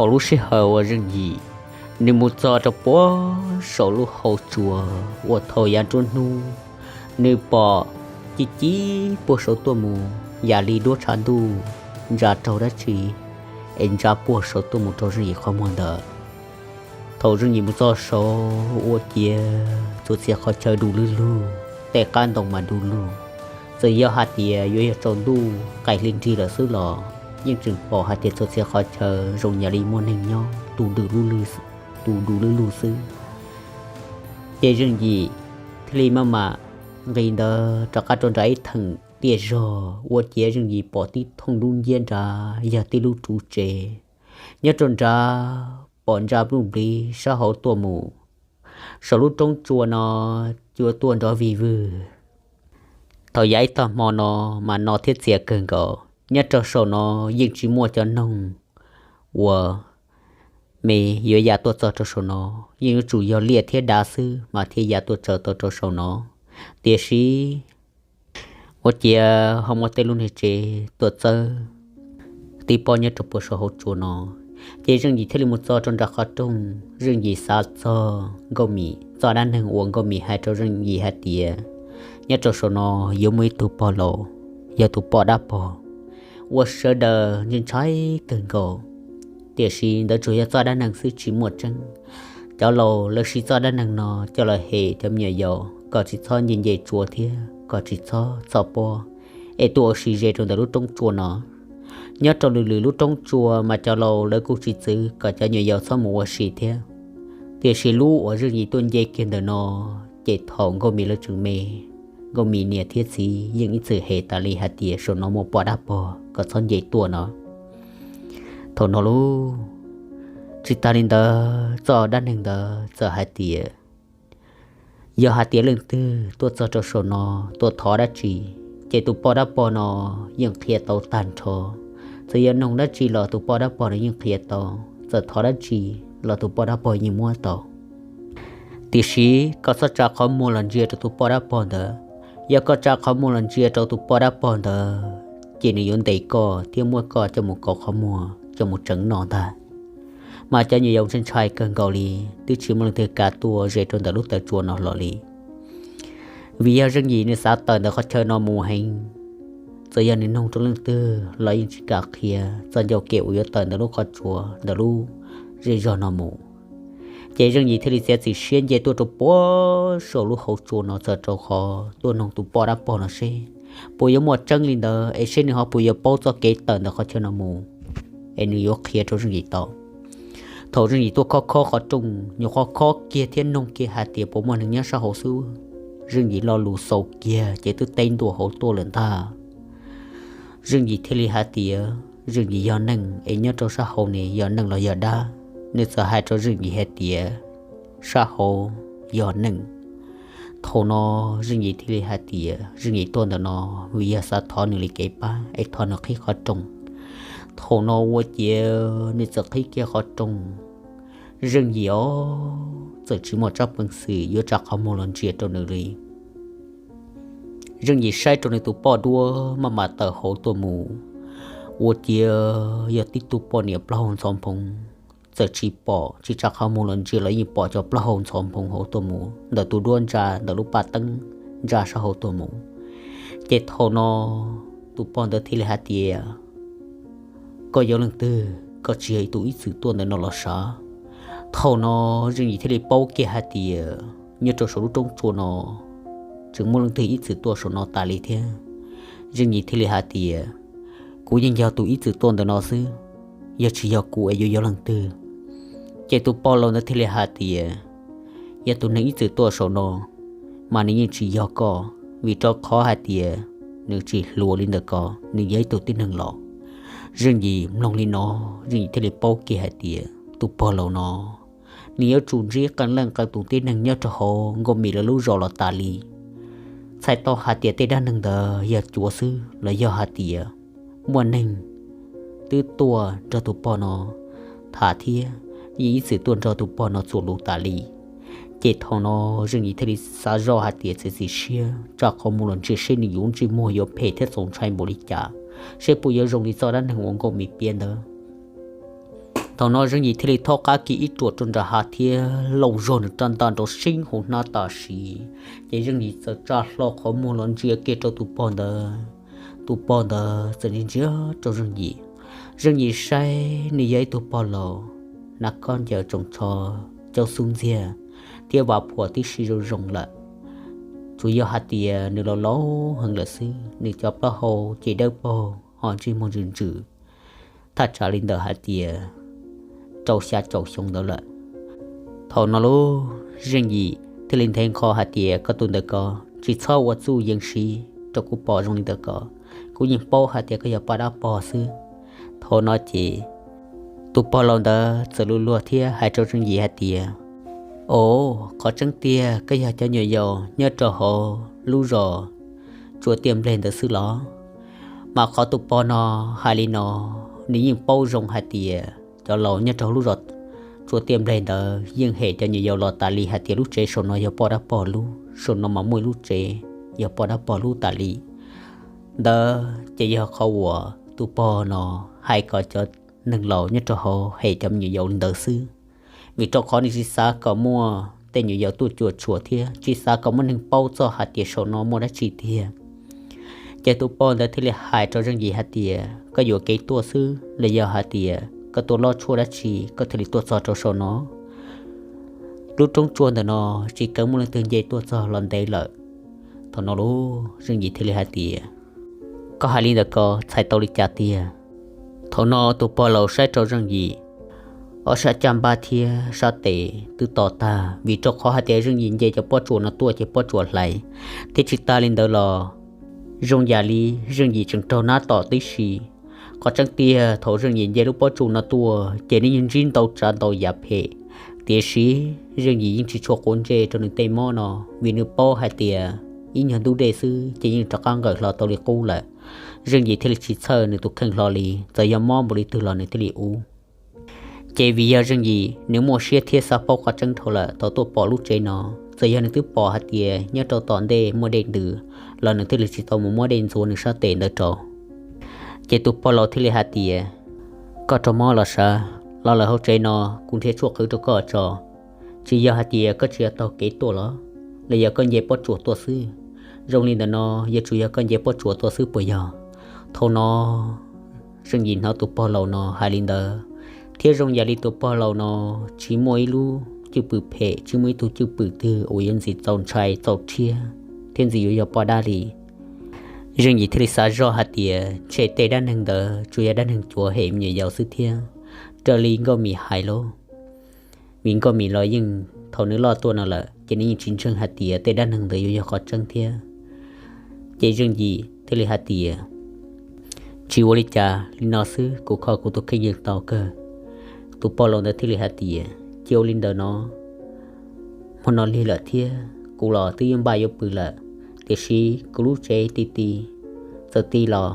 Thaum lub sij hawm uas Zeej Yim nws mus txog rau puag saum lub hauv tsua uas thaum yav nruab hnub nws pom ci ci puag saud tuaj mus, yam li duab tshav ntuj ntsa raug dab tsi es ntsa puag saud tuaj mus rau Zeej Yim qhov muag ntawd. Thaum Zeej Yim mus txog saud ua ciav txhua txhia qhov chaw du lug lug, tej qab ntoo mas du lug. Txawm yog hais tias yuav yog tsaus ntuj qaij hli nrig lawm xwb los yeej tseem pom hais tias txhua txhia qhov chaw zoo yam li muaj neeg nyob tu du lug lug xwb. Ces Zeej Yim thiaj li maj mam nqis ntawd rov qab rau nram ib theem tiaj zog ua ciav Zeej Yim pom tib thooj lub nciab nrad yog tib lub ruv tsev. Nyob rau nrad pom ntsa npluj npliv sab hauv tuaj mus, saum lub roob tsua no cua tuaj nrov vig vwg. Thaum yav ib tag hmo no mas no thiab txias kawg nkaus, nyob rau saum no yeej tsis muaj cov noog uas me yuav ya tuaj txog rau saum no, yeej yuav tsum yog liaj thiab dav xwb mas thiaj ya tuaj tsaws tau rau saum no. Tiam sis ua ciav ho muaj tej lub niag tsev tuaj txawb tib pob nyob rau puag saum hauv tsua no. Ces Zeej Yim thiaj li mus txog rau nram qhov rooj, Zeej Yim xav txog Nkauj Mim, txoj dab neeg uas Nkauj Mim hais rau Zeej Yim hais tias nyob rau saum no yuav muaj ib tug pog laus, yog tus poj dab pog uas sawv daws ntshai ntshai kawg nkaus. Tiam sis ntawd tsuas yog txoj dab neeg xwb tsis muaj tseeb. Cov laus lawv siv txoj dab neeg no coj los hem cov me nyuam yaus kom tsis txhob nce nce tsua thiab kom tsis txhob txhoj pob es tuaj ua si ze rau ntawm lub roob tsua no. Nyob rau lwm lwm lub roob tsua mas cov laus lawv kuj tsis txwv kom cov me nyuam yaus txhob mus ua si thiab. Tiam sis lub uas Zeej Yim tuaj nce kiag ntawm no, ces thaum Nkauj Mim lawv tseem me, Nkauj Mim niam thiab txiv yeej ib txwm hem tas li hais tias saum no muaj poj dab pog kom txhob nce tuaj no. Thaum no lauj, tsis tas li ntawd txoj dab neeg ntawd txawm hais tias yog hais tias leej twg tuaj txog rau saum no tuaj thov dab tsi, ces tus poj dab pog no yeej qhia tau tag nrho. Txawm yog noog dab tsi los tus poj dab pog no yeej qhia tau, txawm thov dab tsi los tus poj dab pog yeej muab tau. Tiam sis koj txhob tsa qhov muag los ntsia rau tus poj dab pog ntawd. Yog koj tsa qhov muag los ntsia rau tus poj dab pog ntawd, ces nws yuav ntes koj thiab muab koj coj mus kaus qhov muag coj mus tseev noj ntag. Mas cov me nyuam yaus ntshai ntshai kawg nkaus li, twb tsis muaj leej twg kav tuaj ze rau ntawm lub taw tsua no hlo li. Vim yog Zeej Yim nws xav tawm ntawm qhov chaw no mus heev, txawm yog nws nug rau leej twg los yeej tsis kam qhia txoj ncauj ke uas yuav tawm ntawm lub qhov tsua ntawm lub zej zog no mus. Ces Zeej Yim thiaj li txiav txim siab nce tuaj rau puag saum lub hauv tsua no txog rau qhov tuaj nug tus poj dab pog no seb puas yuav muaj tseeb li ntawd es seb nws ho puas yuav paub txoj kev tawm ntawm qhov chaw no mus es nws yuav qhia rau Zeej Yim tau. Thaum Zeej Yim tuaj khob khob qhov rooj, nyuam qhuav khob kiag thiab nug kiag hais tias puas muaj neeg nyob sab hauv xwb, Zeej Yim lo lus xaus kiag ces twb teb ntua hauv tuaj lawm ntag. Zeej Yim thiaj li hais tias Zeej Yim yog neeg es nyob rau sab hauv ne yog neeg los yog dab. Nws txawm hais rau Zeej Yim hais tias sab hauv yog neeg. Thaum no Zeej Yim thiaj li hais tias Zeej Yim tuaj ntawm no vim yog xav thov nws li kev pab es thov nws qhib qhov rooj. Thaum no ua ciav nws txawm qhib kiag qhov rooj. Zeej Yim os, txawm tsis muaj tsab peev xwm yuav tsa qhov muag los ntsia rau nws li. Zeej Yim saib rau nws tus poj duab maj mam tawm hauv tuaj mus, ua ciav yog tib tug poj niam plaub hau ntxhov nphoo. Txawm tsis pom tsis tsa qhov muag los ntsia los yeej pom cov plaub hau ntxhov nphoo hauv tuaj mus ntawm tus duab ntsa ntawm lub paj teeb ntsa sab hauv tuaj mus. Ces thaum no tus poj ntawd thiaj li hais tias, koj yog leej twg? Koj tsis yog tus ib txwm tuaj ntawm no los sav? Thaum no Zeej Yim thiaj li paub kiag hais tias nyob rau saum lub roob tsua no tseem muaj leej twg ib txwm tuaj saum no tas li thiab. Zeej Yim thiaj li hais tias, kuv yeej yog tus ib txwm tuaj ntawm no xwb, yog tsis yog kuv es yuav yog leej twg? Ces tus poj laus ntawd thiaj li hais tias, yog tus neeg ib txwm tuaj saum no, mas nws yeej tsis yog koj, vim rau qhov hais tias nws tsis hluas li ntawm koj, nws yog ib tug tib neeg laus. Zeej Yim mloog li no, Zeej Yim thiaj li paub kiag hais tias tus pog laus no nws yuav tsum ntsib qee leej qee tus tib neeg nyob rau hauv Nkauj Mim lawv lub zos los tas li. Txhais tau hais tias tej dab neeg ntawd yog cuav xwb los yog hais tias muaj neeg twb tuaj nrog tus pog no tham thiab yeej ib txwm tuaj nrog tus pog no txuas lus tas li. Ces thaum no Zeej Yim thiaj li xav zoj hais tias txiav txim siab tsa qhov muag los ntsia seb nws yuav ntsej muag yuav phem thiab txaus ntshai npaum li cas, seb puas yuav zoo li txoj dab neeg uas Nkauj Mim piav ntawd. Thaum no Zeej Yim thiaj li thaub qab kiag ib ruam rau nram hav thiab laum zog nws rab ntaj nrov seeb hauv hnab tam sim, ces Zeej Yim txawm tsa hlo qhov muag los ntsia kiag rau tus pog ntawd. Tus pog ntawd txawm ntsia ntsia rau Zeej Yim. Zeej Yim saib nws yog ib tug pog laus, hnav khaub ncaws tsoos tsho, caub xub ntxiag thiab vam phuam tib si zoo zoo lawm. Tsuas yog hais tias nws los laus heev lawm xwb, nws cov plaub hau ces dawb paug ho ntsej muag ntsws ntsws, thaj tsam li ntawm hais tias rau xya caum xyoo ntawd lawm. Thaum no lub Zeej Yim thiaj li nthe nqho hais tias, Koj tus ntawm ko, tsis txhob ua txuj yees siv rau kuv pom zoo li ntawm ko. Kuv yeej paub hais tias koj yog poj dab pog xwb. Thaum no ces tus pog laus ntawd txawm luag luag thiab hais rau Zeej Yim hais tias, Os, qhov tseeb tiag koj yog cov nyuam yaus nyob rau hauv lub zos Tsua Tiaj Npleg ntawd xwb los? Mas qhov tus pog no hais li no, nws yeej paub zoo hais tias cov laus nyob rau hauv lub zos Tsua Tiaj Npleg ntawd yeej hem cov nyuam yaus los tas li hais tias lub tsev saum no yog poj dab pog lub, saum no mas muaj ib lub tsev yog poj dab pog lub tas li. Ntawd ces yog qhov uas tus pog no hais kom cov neeg laus nyob rau hauv hem cov me nyuam yaus li ntawd xwb, vim rau qhov nws tsis xav kom muaj tej nyuam yaus tuaj cuam tshuam thiab tsis xav kom muaj neeg paub txog hais tias saum no muaj dab tsi tiag. Ces tus pog ntawd thiaj li hais rau Zeej Yim hais tias, Koj yuam kev tuaj xwb los yog hais tias koj tuaj loj tshuaj dab tsi koj thiaj li tuaj txog rau saum no? Lub roob tsua ntawm no tsis keev muaj leej twg nce tuaj txog los ntev lawm. Thaum no lub Zeej Yim thiaj li hais tias, Koj hais li ntawm ko txhais tau li cas tiag? Thaum no tus pog laus saib rau Zeej Yim, ob sab caj npab thiab sab tes twb to tag, vim rau qhov hais tias Zeej Yim nce cov pob tsuas no tuaj ces pob tsuas hlais, thiab tsis tas li ntawd los zoo yam li Zeej Yim tseem raug nab tom tib si. Qhov tseeb tiag thaum Zeej Yim nce lub pob tsuas no tuaj ces nws yeej ntsib ntau tsav ntau yam phem, tiam sis Zeej Yim yeej tsis tshua quav ntsej rau nws tej mob no, vim nws paub hais tias ib nyuag ntub dej xwb ces yeej rov qab nqawm hlo tau li qub lawm. Zeej Yim thiaj li tsis txhawj nws tus kheej hlo li, txawm yog mob npaum li twg los nws thiaj li ua. Ces vim yog Zeej Yim nws muaj siab thiab xav paub qhov tseeb dhau lawm, thaum tuaj pom lub tsev no, txawm yog nws twb pom hais tias nyob rau tom ntej muaj dej ntws los nws thiaj li tsis tau mus muab dej ntxuav nws sab tes ntawd rau. Ces tus pog laus thiaj li hais tias, Koj raug mob los sav? Los lawm hauv tsev no kuv nrhiav tshuaj qhwv rau koj tso. Tsis yog hais tias koj tsis yog taug kev tuaj los, los yog koj nce pob tsuas tuaj xwb? Zoo li ntawm no yuav tsum yog koj nce pob tsuas tuaj xwb puas yog? Thaum no Zeej Yim hnov tus pog laus no hais li ntawd, thiab zoo yam li tus pog laus no tsis muaj ib lub cwj pwm phem, tsis muaj ib tug cwj pwm twg uas yuav ntxim txaus ntshai txaus rhiab thiab ntxim yuav yog poj dab li. Zeej Yim thiaj li xav zoj hais tias ntshe tej dab neeg ntawd tsuas yog dab neeg cuav hem me nyuam yaus xwb thiab, raws li Nkauj Mim hais lauj. Vim Nkauj Mim los yeej thaum nws loj tuaj no lawm ces nws yeej tsis ntseeg hais tias tej dab neeg ntawd yuav yog qhov tseeb thiab. Ces Zeej Yim thiaj li hais tias, Tsis ua li cas, li no xwb kuv kho kuv tus kheej yeej tau kawg. Tus pog laus ntawd thiaj li hais tias, Cia ua li ntawd no, hmo no lig lawm thiab kuv los twb yuav npaj yuav pw lawm, tiam sis kuv lub tsev ti ti, txawm ti los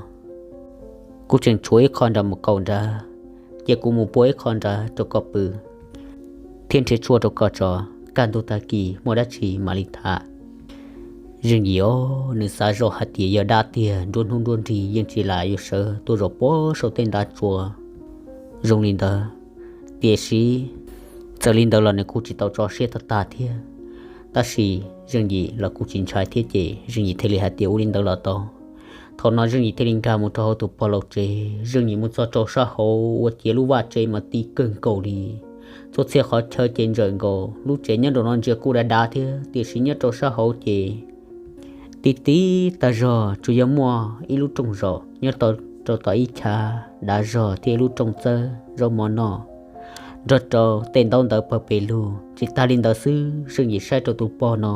kuv tseem tshuav ib qho nram mus kaum nrad, cia kuv mus pua ib qho nrad rau koj pw thiab nrhiav tshuaj rau koj tso, kaj ntug tag kis muaj dab tsi mam li tham. Zeej Yim os, nws xav zoj hais tias yog dab tiag, nruab hnub nruab nrig yeej tsis lam yuav sawv tuaj zaum puag saum tej ntav tsua zoo li ntawd. Tiam sis txawm li ntawd los nws kuj tsis tau tso siab tag tag thiab. Tab sis Zeej Yim los kuj tsis ntshai thiab ces Zeej Yim thiaj li hais tias ua li ntawd los tau. Thaum no Zeej Yim thiaj li nkag mus rau hauv tus pog laus tsev. Zeej Yim mus txog rau sab hauv ua ciav lub vaj tsev mas ti kawg nkaus li. Txhua txhia qhov chaw ces ntsawm nkaus, lub tsev nyob rau no ntsia kuj dav dav thiab, tiam sis nyob rau sab hauv ces ti ti tag zog, tsuas yog muaj ib lub rooj zaum nyob rau tom ib chav dav zog thiab ib lub rooj txawb zaub mov noj, nrog rau tej ntaub ntawv pawg pes lug. Tsis tas li ntawd xwb, Zeej Yim saib rau tus pog no,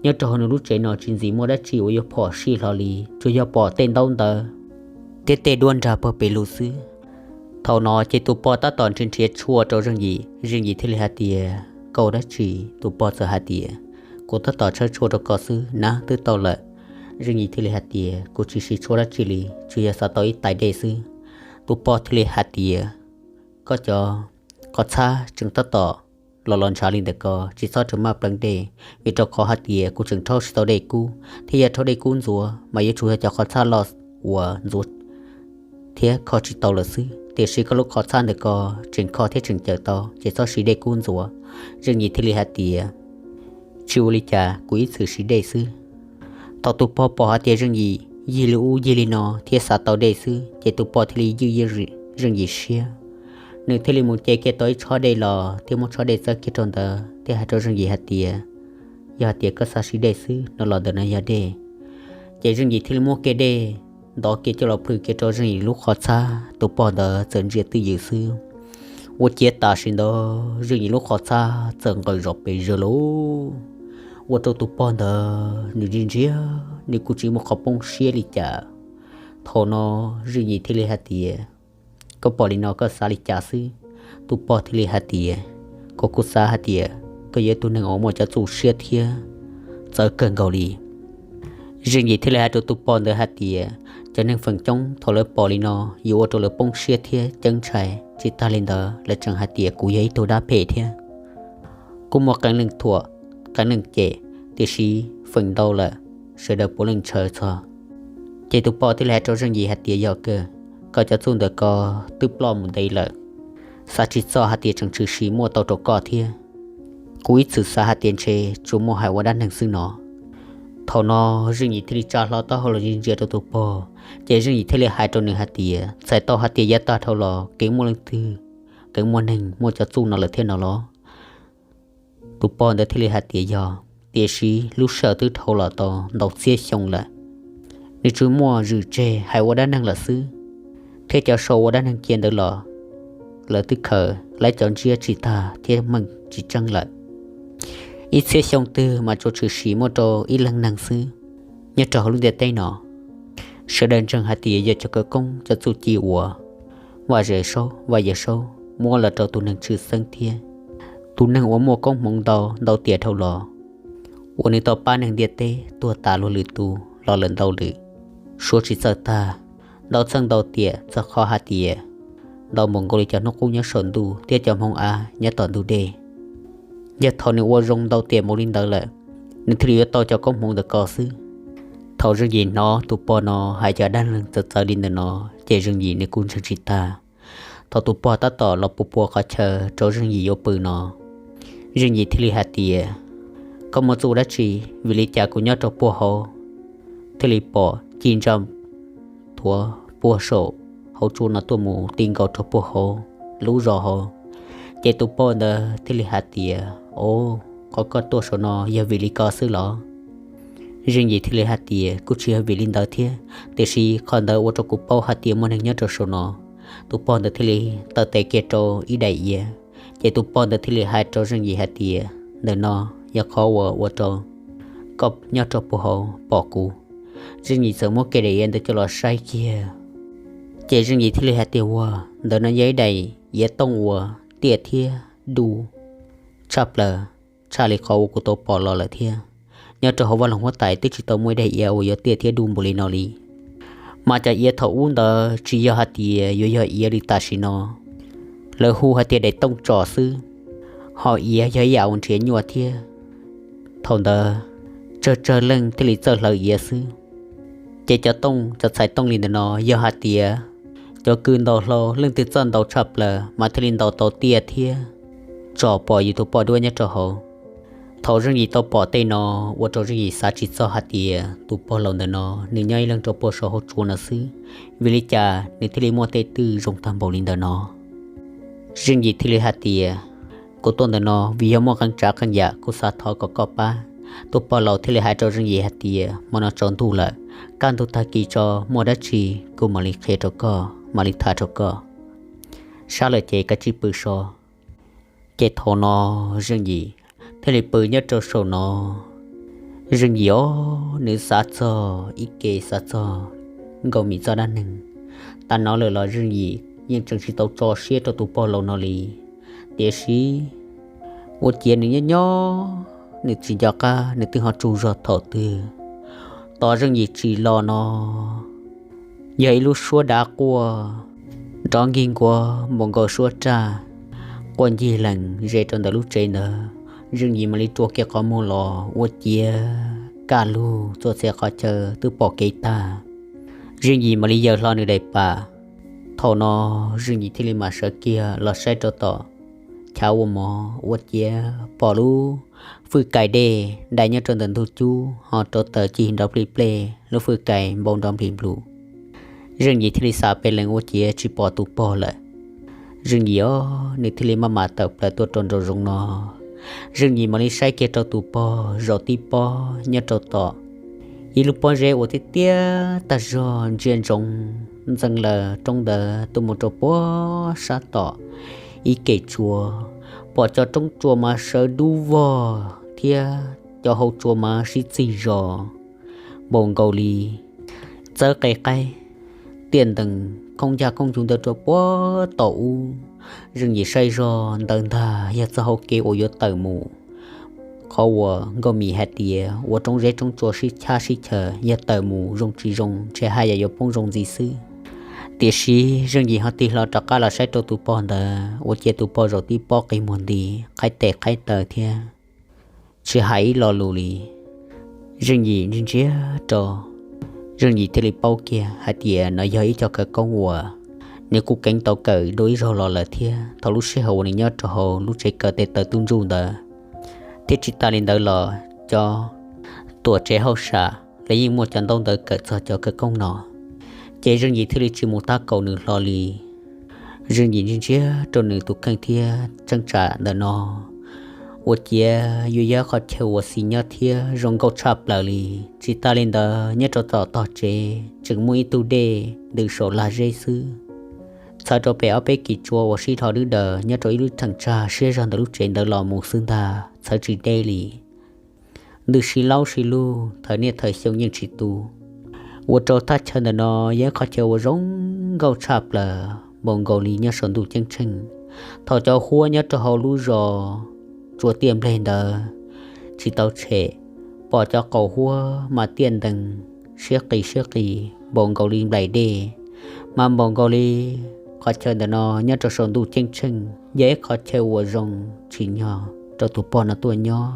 nyob rau hauv nws lub tsev no tsis ntxim muaj dab tsi uas yuav phom sij hlo li, tsuas yog pom tej ntaub ntawv thiab tej duab nrag pawg pes lug xwb. Thaum no ces tus pog tab tom nrhiav nrhiav tshuaj rau Zeej Yim, Zeej Yim thiaj li hais tias, Koj ua dab tsi? Tus pog txawm hais tias, Kuv tab tom tshawb tshuaj rau koj xwb na, twb tau lawm. Zeej Yim thiaj li hais tias, Kuv tsis siv tshuaj dab tsi li, tsuas yog xav tau ib tais dej xwb. Tus pog thiaj li hais tias, Koj cov qhov txhab tseem tab tom los los ntshav li ntawm ko, tsis txhob rawm maj pleev dej, vim rau qhov hais tias kuv tseem rhaub tsis tau dej kub, thiab yog rhaub dej kub ntxuav mas yuav tsum yog cov qhov txhab loj uas ntxuav thiab kho tsis tau lawm xwb. tiam sis koj lub qhov txhab ntawm ko tseem kho thiab tseem cawm tau, ces txhob siv dej kub ntxuav. Zeej Yim thiaj li hais tias, tsis ua li cas, kuv ib txwm siv dej xwb. Thaum tus pog pom hais tias Zeej Yim yig li ub yig li no thiab xav tau dej xwb, ces tus pog thiaj li ywj Zeej Yim siab. Nws thiaj li mus ce kiag tau ib tshob dej los thiab muab tshob dej txawb kiag rau ntawd thiab hais rau Zeej Yim hais tias, yog hais tias koj xav siv dej xwb no los ntawm no yog dej. Ces Zeej Yim thiaj li muab kiag dej ntov kiag coj los plhws kiag rau Zeej Yim lub qhov txhab, tus pog ntawd txawm ntsia twj ywm xwb. Ua ciav tam sim ntawd Zeej Yim lub qhov txhab txawm nqawm zom pes zaws lauj. Ua rau tus pog ntawd nws ntsia ntsia, nws kuj tsis muaj qhov poob siab li cas. Thaum no Zeej Yim thiaj li hais tias, koj pom li no koj xav li cas xwb? Tus pog thiaj li hais tias, kuv kuj xav hais tias koj yog ib tug neeg uas muaj cov txuj siab thiab txawv kawg nkaus li. Zeej Yim thiaj li hais rau tus pog ntawd hais tias, cov neeg feem coob thaum lawv pom li no yuav ua rau lawv poob siab thiab ceeb ntshai, tsis tag li ntawd lawv tseem hais tias kuv yog ib tug dab phem thiab. Kuj muaj qee leej thuam, qee leej cem, tiam sis feem ntau lawm sawv daws puav leej ntshaw txog. Ces tus pog thiaj li hais rau Zeej Yim hais tias, yog kawg, koj cov txuj ntawm ko twb ploj mus ntev lawm, xav tsis txog hais tias tseem tshwm sim muaj tau rau koj thiab. Kuv ib txwm xav hais tias ntshe tsuas muaj hais ua dab neeg xwb no. Thaum no Zeej Yim thiaj li tsa hlo taub hau los ntsia ntsia rau tus pog, ces Zeej Yim thiaj li hais rau nws hais tias, txhais tau hais tias yav tag dhau los kev muaj leej twg, kev muaj neeg muaj cov txuj no lawm thiab no los? Tus pog ntawd thiaj li hais tias, yog, tiam sis lub sij hawm twb dhau los tau ntau txhiab xyoo lawm, nws tsuas muaj zwm tseg hais ua dab neeg lawm xwb, thiab cov sau ua dab neeg cia ntawd los lawv twb khaws lawv cov ntsiab tsis tag thiab meej tsis tseeb lawm. Ib txhiab xyoo twg mas tsuas tshwm sim muaj rau ib leeg neeg xwb nyob rau hauv lub ntiaj teb no. Sawv daws ntseeg hais tias yog cov khawv koob cov txuj ci uas Vaj Zes Saub, Vaj Yawg Saub muab los rau tus neeg tshwj xeeb thiab tus neeg uas muaj koob hmoov ntau ntau tiam dhau los, uas nws tau pab neeg ntiaj teb tuag tas luag lwm tus los lawm ntau lwm, suav tsis txawj tag, ntau txheej ntau tiam txog qhov hais tias ntau npaum nkaus li cov hnub qub nyob saum ntuj thiab cov hmoov av nyob tom ntug dej. Yog thaum nws ua zoo ntau tiam npaum li ntawd lawm, nws thiaj li yuav tau cov koob hmoov ntawm ko xwb. Thaum Zeej Yim hnov tus pog no hais cov dab neeg txawv txawv li ntawm no, ces Zeej Yim nws kuj ntseeg tsis tag. Thaum tus pog tab tom los pua pua qhov chaw rau Zeej Yim yuav pw no, Zeej Yim thiaj li hais tias, koj muaj txuj dab tsi? Vim li cas kuv nyob rau puag hauv thiaj li pom ci ntsa thuav puag saum hauv tsua no tuaj mus ti nkaus rau puag hauv lub zos hauv? Ces tus pog ntawd thiaj li hais tias, o, qhov koj tuaj saum no yog vim li ko xwb los? Zeej Yim thiaj li hais tias, kuj tsis yog vim li ntawd thiab, tiam sis qhov ntawd ua rau kuv paub hais tias muaj neeg nyob rau saum no. Tus pog ntawd thiaj li taw tes kiag rau ib daim iav, ces tus pog ntawd thiaj li hais rau Zeej Yim hais tias, ntawm no yog qhov uas ua rau koj nyob rau puag hauv pom kuv. Zeej Yim txawm muab kiag daim iav ntawd coj los saib kiag, ces Zeej Yim thiaj li hais tias, ua, ntawm no yog ib daim iav tooj uas tiaj thiab du tshaj plaws, tshaj li qhov uas kuv tau pom los lawm thiab. Nyob rau hauv vaj loog huab tais twb tsis tau muaj ib daim iav uas yuav tiaj thiab du npaum li no li. Mas cov iav thaum ub ntawd tsis yog hais tias yuav yog iav li tam sim no lawv hu hais tias daim tooj tsom xwb, ho iav yog ib yam uas nrhiav nyuaj thiab. Thaum ntawd tsawg tsawg leej thiaj li txawj hlawv iav xwb. Ces cov tooj, cov txhais tooj li ntawm no yog hais tias cov kws ntaus hlau leej twg txawj ntaus tshaj plaws mas thiaj li ntaus tau tiaj thiab tsom pom yus tus poj duab nyob rau hauv. Thaum Zeej Yim tau pom tej no, ua rau Zeej Yim xav tsis txog hais tias tus pog laus ntawm no nws nyob ib leeg rau puag saum hauv tsua no xwb, vim li cas nws thiaj li muaj tej twj zoo tag npaum li ntawm no. Zeej Yim thiaj li hais tias, kuv tuaj ntawm no vim yog muaj qee tsav qee yam kuv xav thov kom koj pab. Tus pog laus thiaj li hais rau Zeej Yim hais tias, hmo no tsaus ntuj lawm, kaj ntug tag kis tso muaj dab tsi kuv mam li qhia rau koj, mam li tham rau koj. Sab lawm ces koj cia li pw so. Ces thaum no Zeej Yim thiaj li pw nyob rau saum no. Zeej Yim os, nws xav txog ib ke xav txog Nkauj Mim txoj dab neeg. Tam no lawm los Zeej Yim yeej tseem tsis tau tso siab rau tus pog laus no li. Tiam sis ua ciav nws nyob nyob, nws tsis nco qab nws twb ho tsaug zog thaum twg. Tos Zeej Yim tsim los no yog ib lub suab dav quaj nrov nkig nkuav npaum nkaus suab raj, quaj ncig lees ze rau ntawm lub tsev ntawd. Zeej Yim mam li rua kiag qhov muag los ua ciav kaj lug txhua txhia qhov chaw twb pom kev tag. Zeej Yim mam li yaws hlo nws daim pam. Thaum no Zeej Yim thiaj li mam sawv kiag los saib rau tom chav ua mov ua ciav pom lub fwj kais dej dai nyob rau ntawm ntug cub ho rau taws cig nrov nplig nplej, lub fwj kais npau nrov nplig nplus. Zeej Yim thiaj li xav pes lees ua ciav tsis pom tus pog lawm. Zeej Yim os, nws thiaj li maj mam tawm plaws tuaj rau nraum zoov no. Zeej Yim mam li saib kiag rau tus pog zaum tib pob nyob rau tom ib lub pob zeb uas tiaj tiaj tag zog ntsia ntsoov ntxeev laws roob ntawd tuaj mus rau puag sab tom ib kem tsua. Pom cov roob tsua mas sawv dub vog thiab cov hau tsua mas sib txig zos npaum nkaus li txawb qe qaib tiaj ntees khoob ncaj khoob ncuv ntawd rau puag tom ub. Zeej Yim saib zog ntawd ntag yog txoj hau kev uas yuav tawm mus qhov uas Nkauj Mim hais tias ua roob zeb roob tsua sib chab sib chaws, yog tawm mus zoo tsis zoo ntshe haj yam yuav poob zoo ntxiv xwb. Tiam sis Zeej Yim ho tig hlo rov qab los saib rau tus pog ntawd ua ciav tus pog zaum tib pob qi muag nti, qhaib tes qhaib taw thiab tsis hais ib lo lus li. Zeej Yim ntsia ntsia rau, Zeej Yim thiaj li paub kiag hais tias no yog ib co khawv koob uas nws kuj keev tau kawm dua ib zaug los lawm thiab. Thaum lub sij hawm uas nws nyob rau hauv lub tsev kawm tes taw tub ntsuj ntawd, thiab tsis tas li ntawd los cov tuam tsev hauj sam los yeej muaj cov ntaub ntawv kawm txog cov khawv koob no, ces Zeej Yim thiaj li tsis mus tab kaum nws hlo li. Zeej Yim ntsia ntsia rau nws tus kheej thiab tseeb tsam ntawm no ua ciav yuav yog qhov chaw uas xis nyob thiab zoo nkauj tshaj plaws li. Tsis tas li ntawd nyob rau tom tog tsev tseem muaj ib tug dej ntws saum lag zeb xwb, txhawv rau pem ob peb kis tsua uas sib dhos dwb daws nyob rau ib lub theem tsag siab zog ntawm lub tsev ntawd los mus xwb ntag, txhawv tsis deb li. Ntws sib laub sib lug thawm niaj thawm xyoo yeej tsis tu, ua rau thaj chaw ntawm no yog ib qhov chaw uas zoo nkauj tshaj plaws npaum nkaus li nyob saum ntuj ceeb tsheej. Thaum cov huab nyob rau hauv lub zos tsua tiaj npleg ntawd tsis tau tshem, pom cov qaum huab mas tiaj ntees siab qis siab qis npaum nkaus li nplaim dej, mas npaum nkaus li qhov chaw ntawm no nyob rau saum ntuj ceeb tsheej yog ib qhov chaw uas zoo tsim nyog rau tus pog no tuaj nyob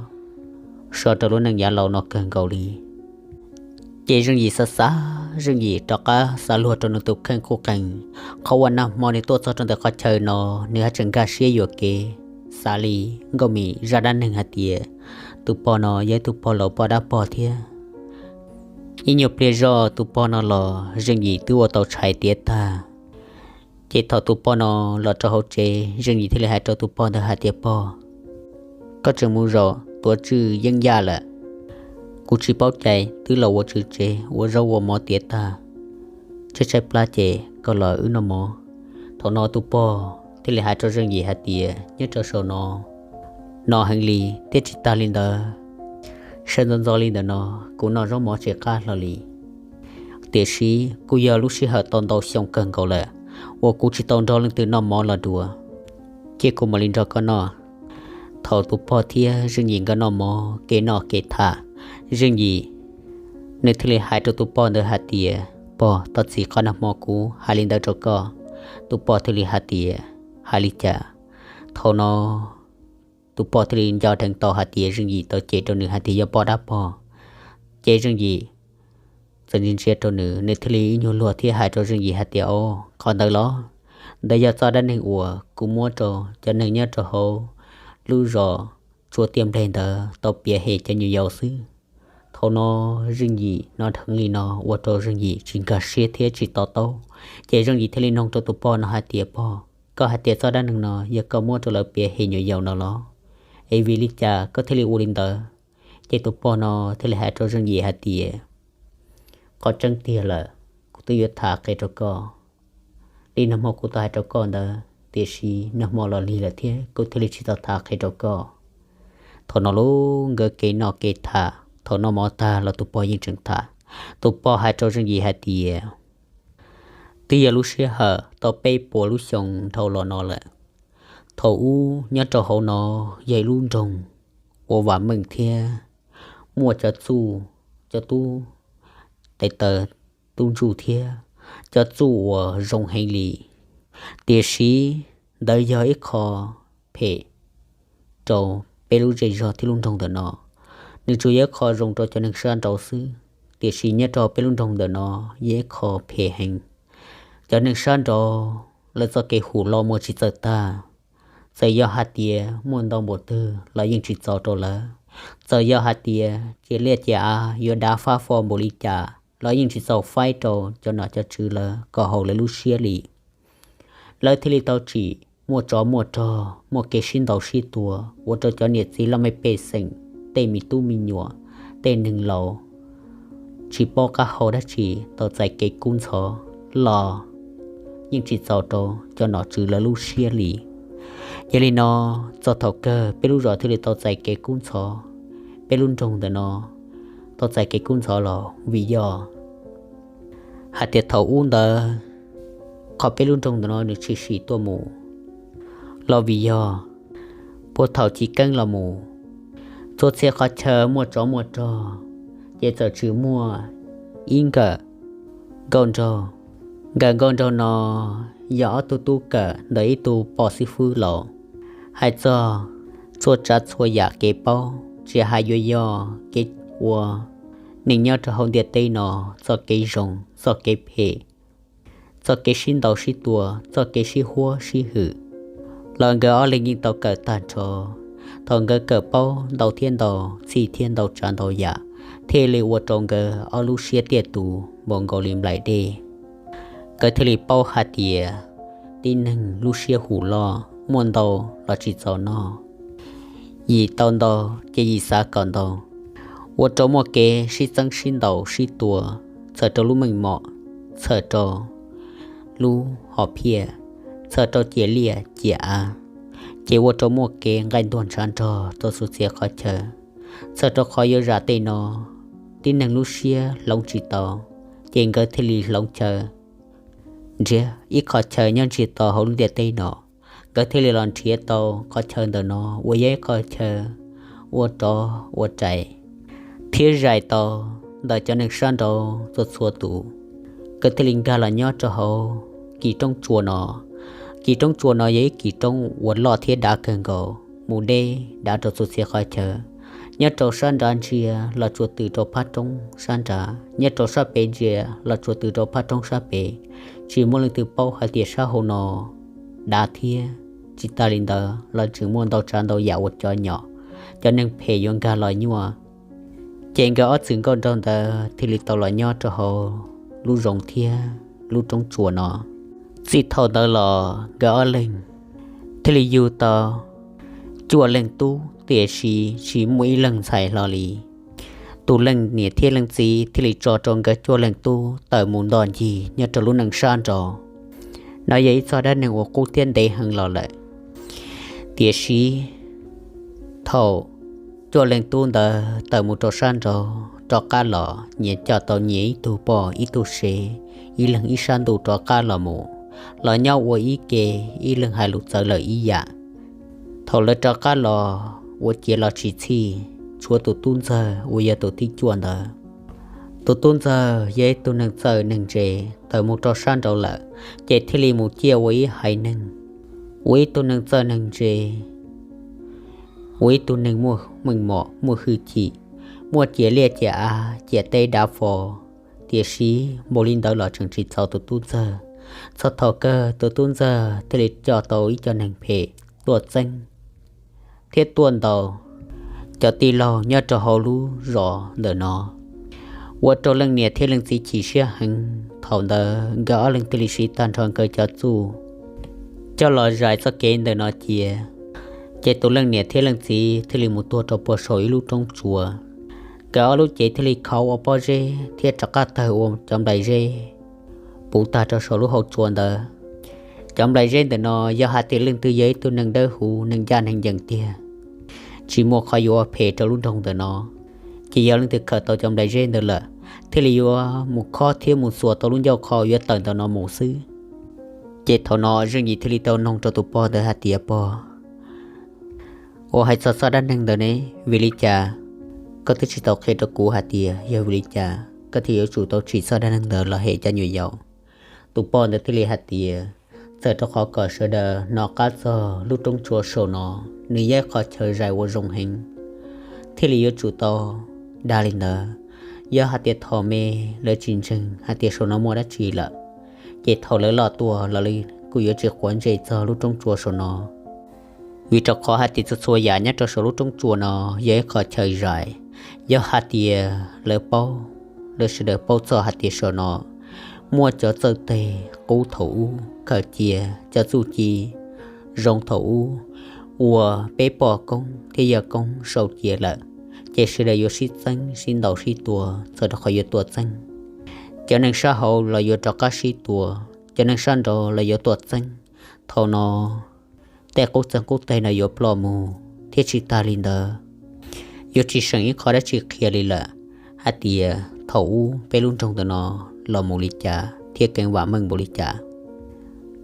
so rau lub neej yav laus no kawg nkaus li. Ces Zeej Yim xav xav, Zeej Yim rov qab xav luag rau nws tus kheej qub qees, qhov uas nag hmo nws tuaj txog rau ntawm qhov chaw no nws haj tseem nkag siab yuam kev xav li Nkauj Mim zaj dab neeg hais tias tus pog no yog ib tug pog laus poj dab pog thiab. Ib nyuag pliag zoj tus pog no los Zeej Yim twb ua tau tshais tiav tag. Ces thaum tus pog no los rau hauv tsev, Zeej Yim thiaj li hais rau tus pog ntawd hais tias, Pog, koj tseem mus zaum tuav tswj yeeb yaj lawm. Kuv tsis paub cai twb los ua tswv tsev ua zaub ua mov tiav tag, tshaib tshaib plab ces koj los wb noj mov. Thaum no tus pog thiaj li hais rau Zeej Yim hais tias, Nyob rau saum no no heev li thiab tsis tas li ntawd, sawv ntxov ntxov li ntawm no kuv noj zaub mov tsis qab hlo li. Tiam sis kuj yog lub sij hawm tau ntau xyoo kawg nkaus lawm uas kuv tsis tau nrog leej twg noj mov los dua, cia kuv mam li nrog koj noj. Thaum tus pog thiab Zeej Yim nkawd noj mov kev noj kev tham, Zeej Yim nws thiaj li hais rau tus pog ntawd hais tias, Pog, thov txim qhov nag hmo kuv hais li ntawd rau koj. Tus pog thiaj li hais tias, Hais li cas? Thaum no tus pog thiaj li nco dheev tau hais tias Zeej Yim tau cem rau nws hais tias yog poj dab pog. Ces Zeej Yim txawm ntsia ntsia rau nws, nws thiaj li ib nyuag luag thiab hais rau Zeej Yim hais tias, O, qhov ntawd los? Ntawd yog txoj dab neeg uas kuv muab rau cov neeg nyob rau hauv lub zos tsua tiaj npleg ntawd tau piav hem cov nyuam yaus xwb. Thaum no Zeej Yim hnov dheev li no ua rau Zeej Yim tsis nkag siab thiab tsis to taub. Ces Zeej Yim thiaj li nug rau tus pog no hais tias, Pog, koj hais tias txoj dab neeg no yog koj muab rau lawv piav hem nyuam yaus no los? Es vim li cas koj thiaj li ua li ntawd? Ces tus pog no thiaj li hais rau Zeej Yim hais tias, Qhov tseeb tiag lawm, kuv twb yuav tham qhia rau koj li nag hmo kuv tau hais rau koj ntawd, tiam sis nag hmo los lig lawm thiab kuv thiaj li tsis tau tham qhia rau koj. Thaum no lub nkawd kev noj kev tham, thaum noj mov tag los tus pog yeej tseem tham. Tus pog hais rau Zeej Yim hais tias, Twb yog lub sij hawm tau peb puas lub xyoo dhau los no lawm. Thaum ub nyob rau hauv no yog ib lub nroog ua vam meej thiab muaj cov txuj, cov tub tes taw tub ntsuj thiab cov txuj uas zoo heev li. Tiam sis ntawd yog ib qho phem rau peb lub zej zog thiab lub nroog ntawm no. Nws tsuas yog ib qho zoo rau cov neeg sab nraud xwb, tiam sis nyob rau peb lub nroog ntawm no yog ib qho phem heev. Cov neeg sab nraud lawv txoj kev hum los muaj tsis txawj tag. Txawm yog hais tias muaj ntau npaum twg los yeej tsis txaus rau lawv. Txawm yog hais tias ciam liaj ciam av yuav dav fab fo npaum li cas los yeej tsis txaus faib rau cov nom cov tswv lawv kom haum lawv lub siab li. Lawv thiaj li tau tsim muaj tsov muaj rog, muaj kev sib ntaus sib tua, ua rau cov niam txiv laj mej pej xeem, tej me tub me nyuam, tej neeg laus tsis paub qab hau dab tsi, tau txais kev kub ntxhov los yeej tsis txaus rau cov nom tswv lawv lub siab li. Yog li no, txog thaum kawg peb lub zos thiaj li tau txais kev kub ntxhov, peb lub nroog ntawm no tau txais kev kub ntxhov los vim yog hais tias thaum ub ntawd qhov peb lub nroog ntawm no nws tshwm sim tuaj mus los vim yog puag thaum chiv keeb los mus, txhua txhia qhov chaw muaj tsov muaj rog, ces txawm tsis muaj ib nkawm nkauj nraug. Nkawm nkauj nraug no yog ob tug tub kawm ntawm ib tug poj xib fwb laus. Hais txog txhua tsav txhua yam kev paub, tsis hais yuav yog kev ua neeg nyob rau hauv ntiaj teb no, txoj kev zoo, txoj kev phem, txoj kev sib ntaus sib tua, txoj kev sib huab sib hwm, los nkawd ob leeg yeej tau kawm tag nrho. Thaum nkawd kawm paub ntau thiab ntau, txhij thiab ntau tsav ntau yam, thiaj li ua rau nkawd ob lub siab tiaj tus npaum nkaus li nplaim dej. Nkawd thiaj li paub hais tias tib neeg lub siab hum loj, muaj ntau los tsis txaus noj, yim tau ntau ces yim xav kom ntau, ua rau muaj kev sib txeeb sib ntaus sib tua, txhawm rau lub meej mom, txhawm rau lub hom phiaj, txhawm rau ciam liaj ciam av, ces ua rau muaj kev nqaij ntuag ntshav nrog rau txhua txhia qhov chaw. Txhawm rau qhov yuav zam tej no, tib neeg lub siab hloov tsis tau, ces nkawd thiaj li hloov chaw nrhiav ib qhov chaw nyob ntsiag to hauv lub ntiaj teb no. Nkawd thiaj li los nrhiav tau qhov chaw ntawm no uas yog ib qhov chaw ua rov ua rais thiab zais tau ntawm cov neeg sab nraud txhua txhua tus. Nkawd thiaj li nkag los nyob rau hauv kis roob tsua no. Kis roob tsua no yog ib kis roob uas loj thiab dav kawg nkaus, mus deb dav rau txhua txhia qhov chaw. Nyob rau sab nrad ntsia los tsuas tws rau phab roob sab nrad, nyob rau sab pem ntsia los tsuas tws rau phab roob sab pem. Tsis muaj leej twg paub hais tias sab hauv no dav thiab. Tsis tas li ntawd los tseem muaj ntau tsav ntau yam uas cov nyom, cov neeg phem yuav nkag los nyuaj. Ces nkawd ob txwm nkauj nraug ntawd thiaj li tau los nyob rau hauv lub zoov thiab lub roob tsua no. Txij thaum ntawd los nkawd ob leeg thiaj li yug tau cuaj leej tub, tiam sis tsis muaj ib leeg ntxhais hlo li. Tus leej niam thiab leej txiv thiaj li tso rau nkawd cuaj leej tub tawm mus nto ncig nyob rau lub neej sab nraud. No yog ib txoj dab neeg uas qub thiab ntev heev los lawm. Tiam sis thaum cuaj leej tub ntawd tawm mus rau sab nraud rov qab los, nyias coj tau nyias ib tug poj ib tug sev, ib leeg ib sab ntuj rov qab los mus, los nyob ua ib ke, ib leeg hais lus txawv lawm ib yam. Thaum lawv rov qab los ua ciav los tsis txhij, tshuav tus tub ntxawg uas yog tus thib cuaj ntawd. Tus tub ntxawg yog ib tug neeg txawj neeg ntse, tawm mus rau sab nraud lawm, ces thiaj li mus ciaj ua ib haiv neeg, ua ib tug neeg txawj neeg ntse, ua ib tug neeg muaj meej mom muaj hwj chim, muaj ciam liaj ciam av ciam teb dav fo. Tiam sis npaum li ntawd los tseem tsis txaus tus tub ntxawg. Txog thaum kawg tus tub ntxawg thiaj li coj tau ib co neeg phem tuaj txeeb thiab tuaj ntaus cov tij laug nyob rau hauv lub zos ntawm no, ua rau leej niam thiab leej txiv chim siab heev. Thaum ntawd nkawd ob leeg thiaj li siv tag nrho nkawd cov txuj coj los zais txoj kev ntawm no cia. Ces tus leej niam thiab leej txiv thiaj li mus tuag rau puag saum ib lub roob tsua. Nkawd ob lub cev thiaj li khauv ua pob zeb thiab rov qab tawg ua cov nplai zeb puv tag rau saum lub hauv tsua ntawd. Cov nplai zeb ntawm no yog hais tias leej twg yog ib tug neeg dawb huv, neeg ncaj neeg ncees tiag, tsis muaj qhov yuav ua phem rau lub nroog ntawm no, ces yog leej twg khaws tau cov nplai zeb ntawd lawm, thiaj li yuav mus khob thiab mus xuas tau lub ncauj qhov yuav tawm ntawm no mus xwb. Ces thaum no Zeej Yim thiaj li tau noog rau tus pog ntawd hais tias, Pog, ua hais txog txoj dab neeg ntawd ne, vim li cas koj twb tsis tau qhia rau kuv hais tias yog vim li cas koj thiaj yuav tsum tau tsim txoj dab neeg ntawd los hem cov nyuam yaus? Tus pog ntawd thiaj li hais tias, Txawm rau qhov kom sawv daws hnov qab txog lub roob tsua saum no, nws yog ib qhov chaw zais uas zoo heev, thiaj li yuav tsum tau dag li ntawd. Yog hais tias thaum me lawv tsis ntseeg hais tias saum no muaj dab tsi lawm, Ces thaum lawv loj tuaj los lawv kuj yuav tsis quav ntsej txog lub roob tsua saum no, vim rau qhov hais tias txhua txhua yam nyob rau saum lub roob tsua no yog ib qho chaw zais. Yog hais tias lawv paub, lawv sawv daws paub txog hais tias saum no muaj cov txawj teg qub thaum ub khaws cia cov txuj ci zoo thaum ub uas peb poj koob thiab yawg koob sau cia lawm, ces sawv daws yuav sib txeeb sib ntaus sib tua txog rau qhov yuav tuaj txeeb. Cov neeg sab hauv los yuav rov qab sib tua, cov neeg sab nraud los yuav tuaj txeeb. Thaum no tej qub txeeg qub teg no yuav ploj mus thiab tsis tag li ntawd, yuav tsis seem ib qho dab tsi qhia li lawm hais tias thaum ub peb lub nroog ntawm no los mus li cas thiab keev vam meej npaum li cas.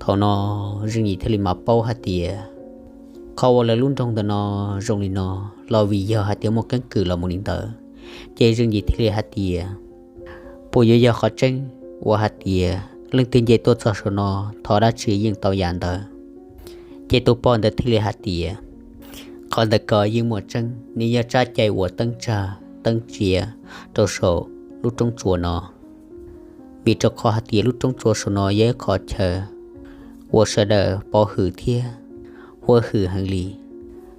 Thaum no Zeej Yim thiaj li mam paub hais tias qhov uas lawv lub nroog ntawm no zoo li no los vim yog hais tias muaj keeb kwm los mus li ntawd. Ces Zeej Yim thiaj li hais tias, puas yuav yog qhov tseeb uas hais tias leej twg nce tuaj txog saum no thov dab tsi yeej tau yam ntawd? Ces tus pog ntawd thiaj li hais tias, qhov ntawd ko yeej muaj tseeb, nws yog tsab cai uas teeb tsag teeb tsia rau saum lub roob tsua no, vim rau qhov hais tias lub roob tsua saum no yog ib qho chaw uas sawv daws pov hwm thiab huab hwm heev li.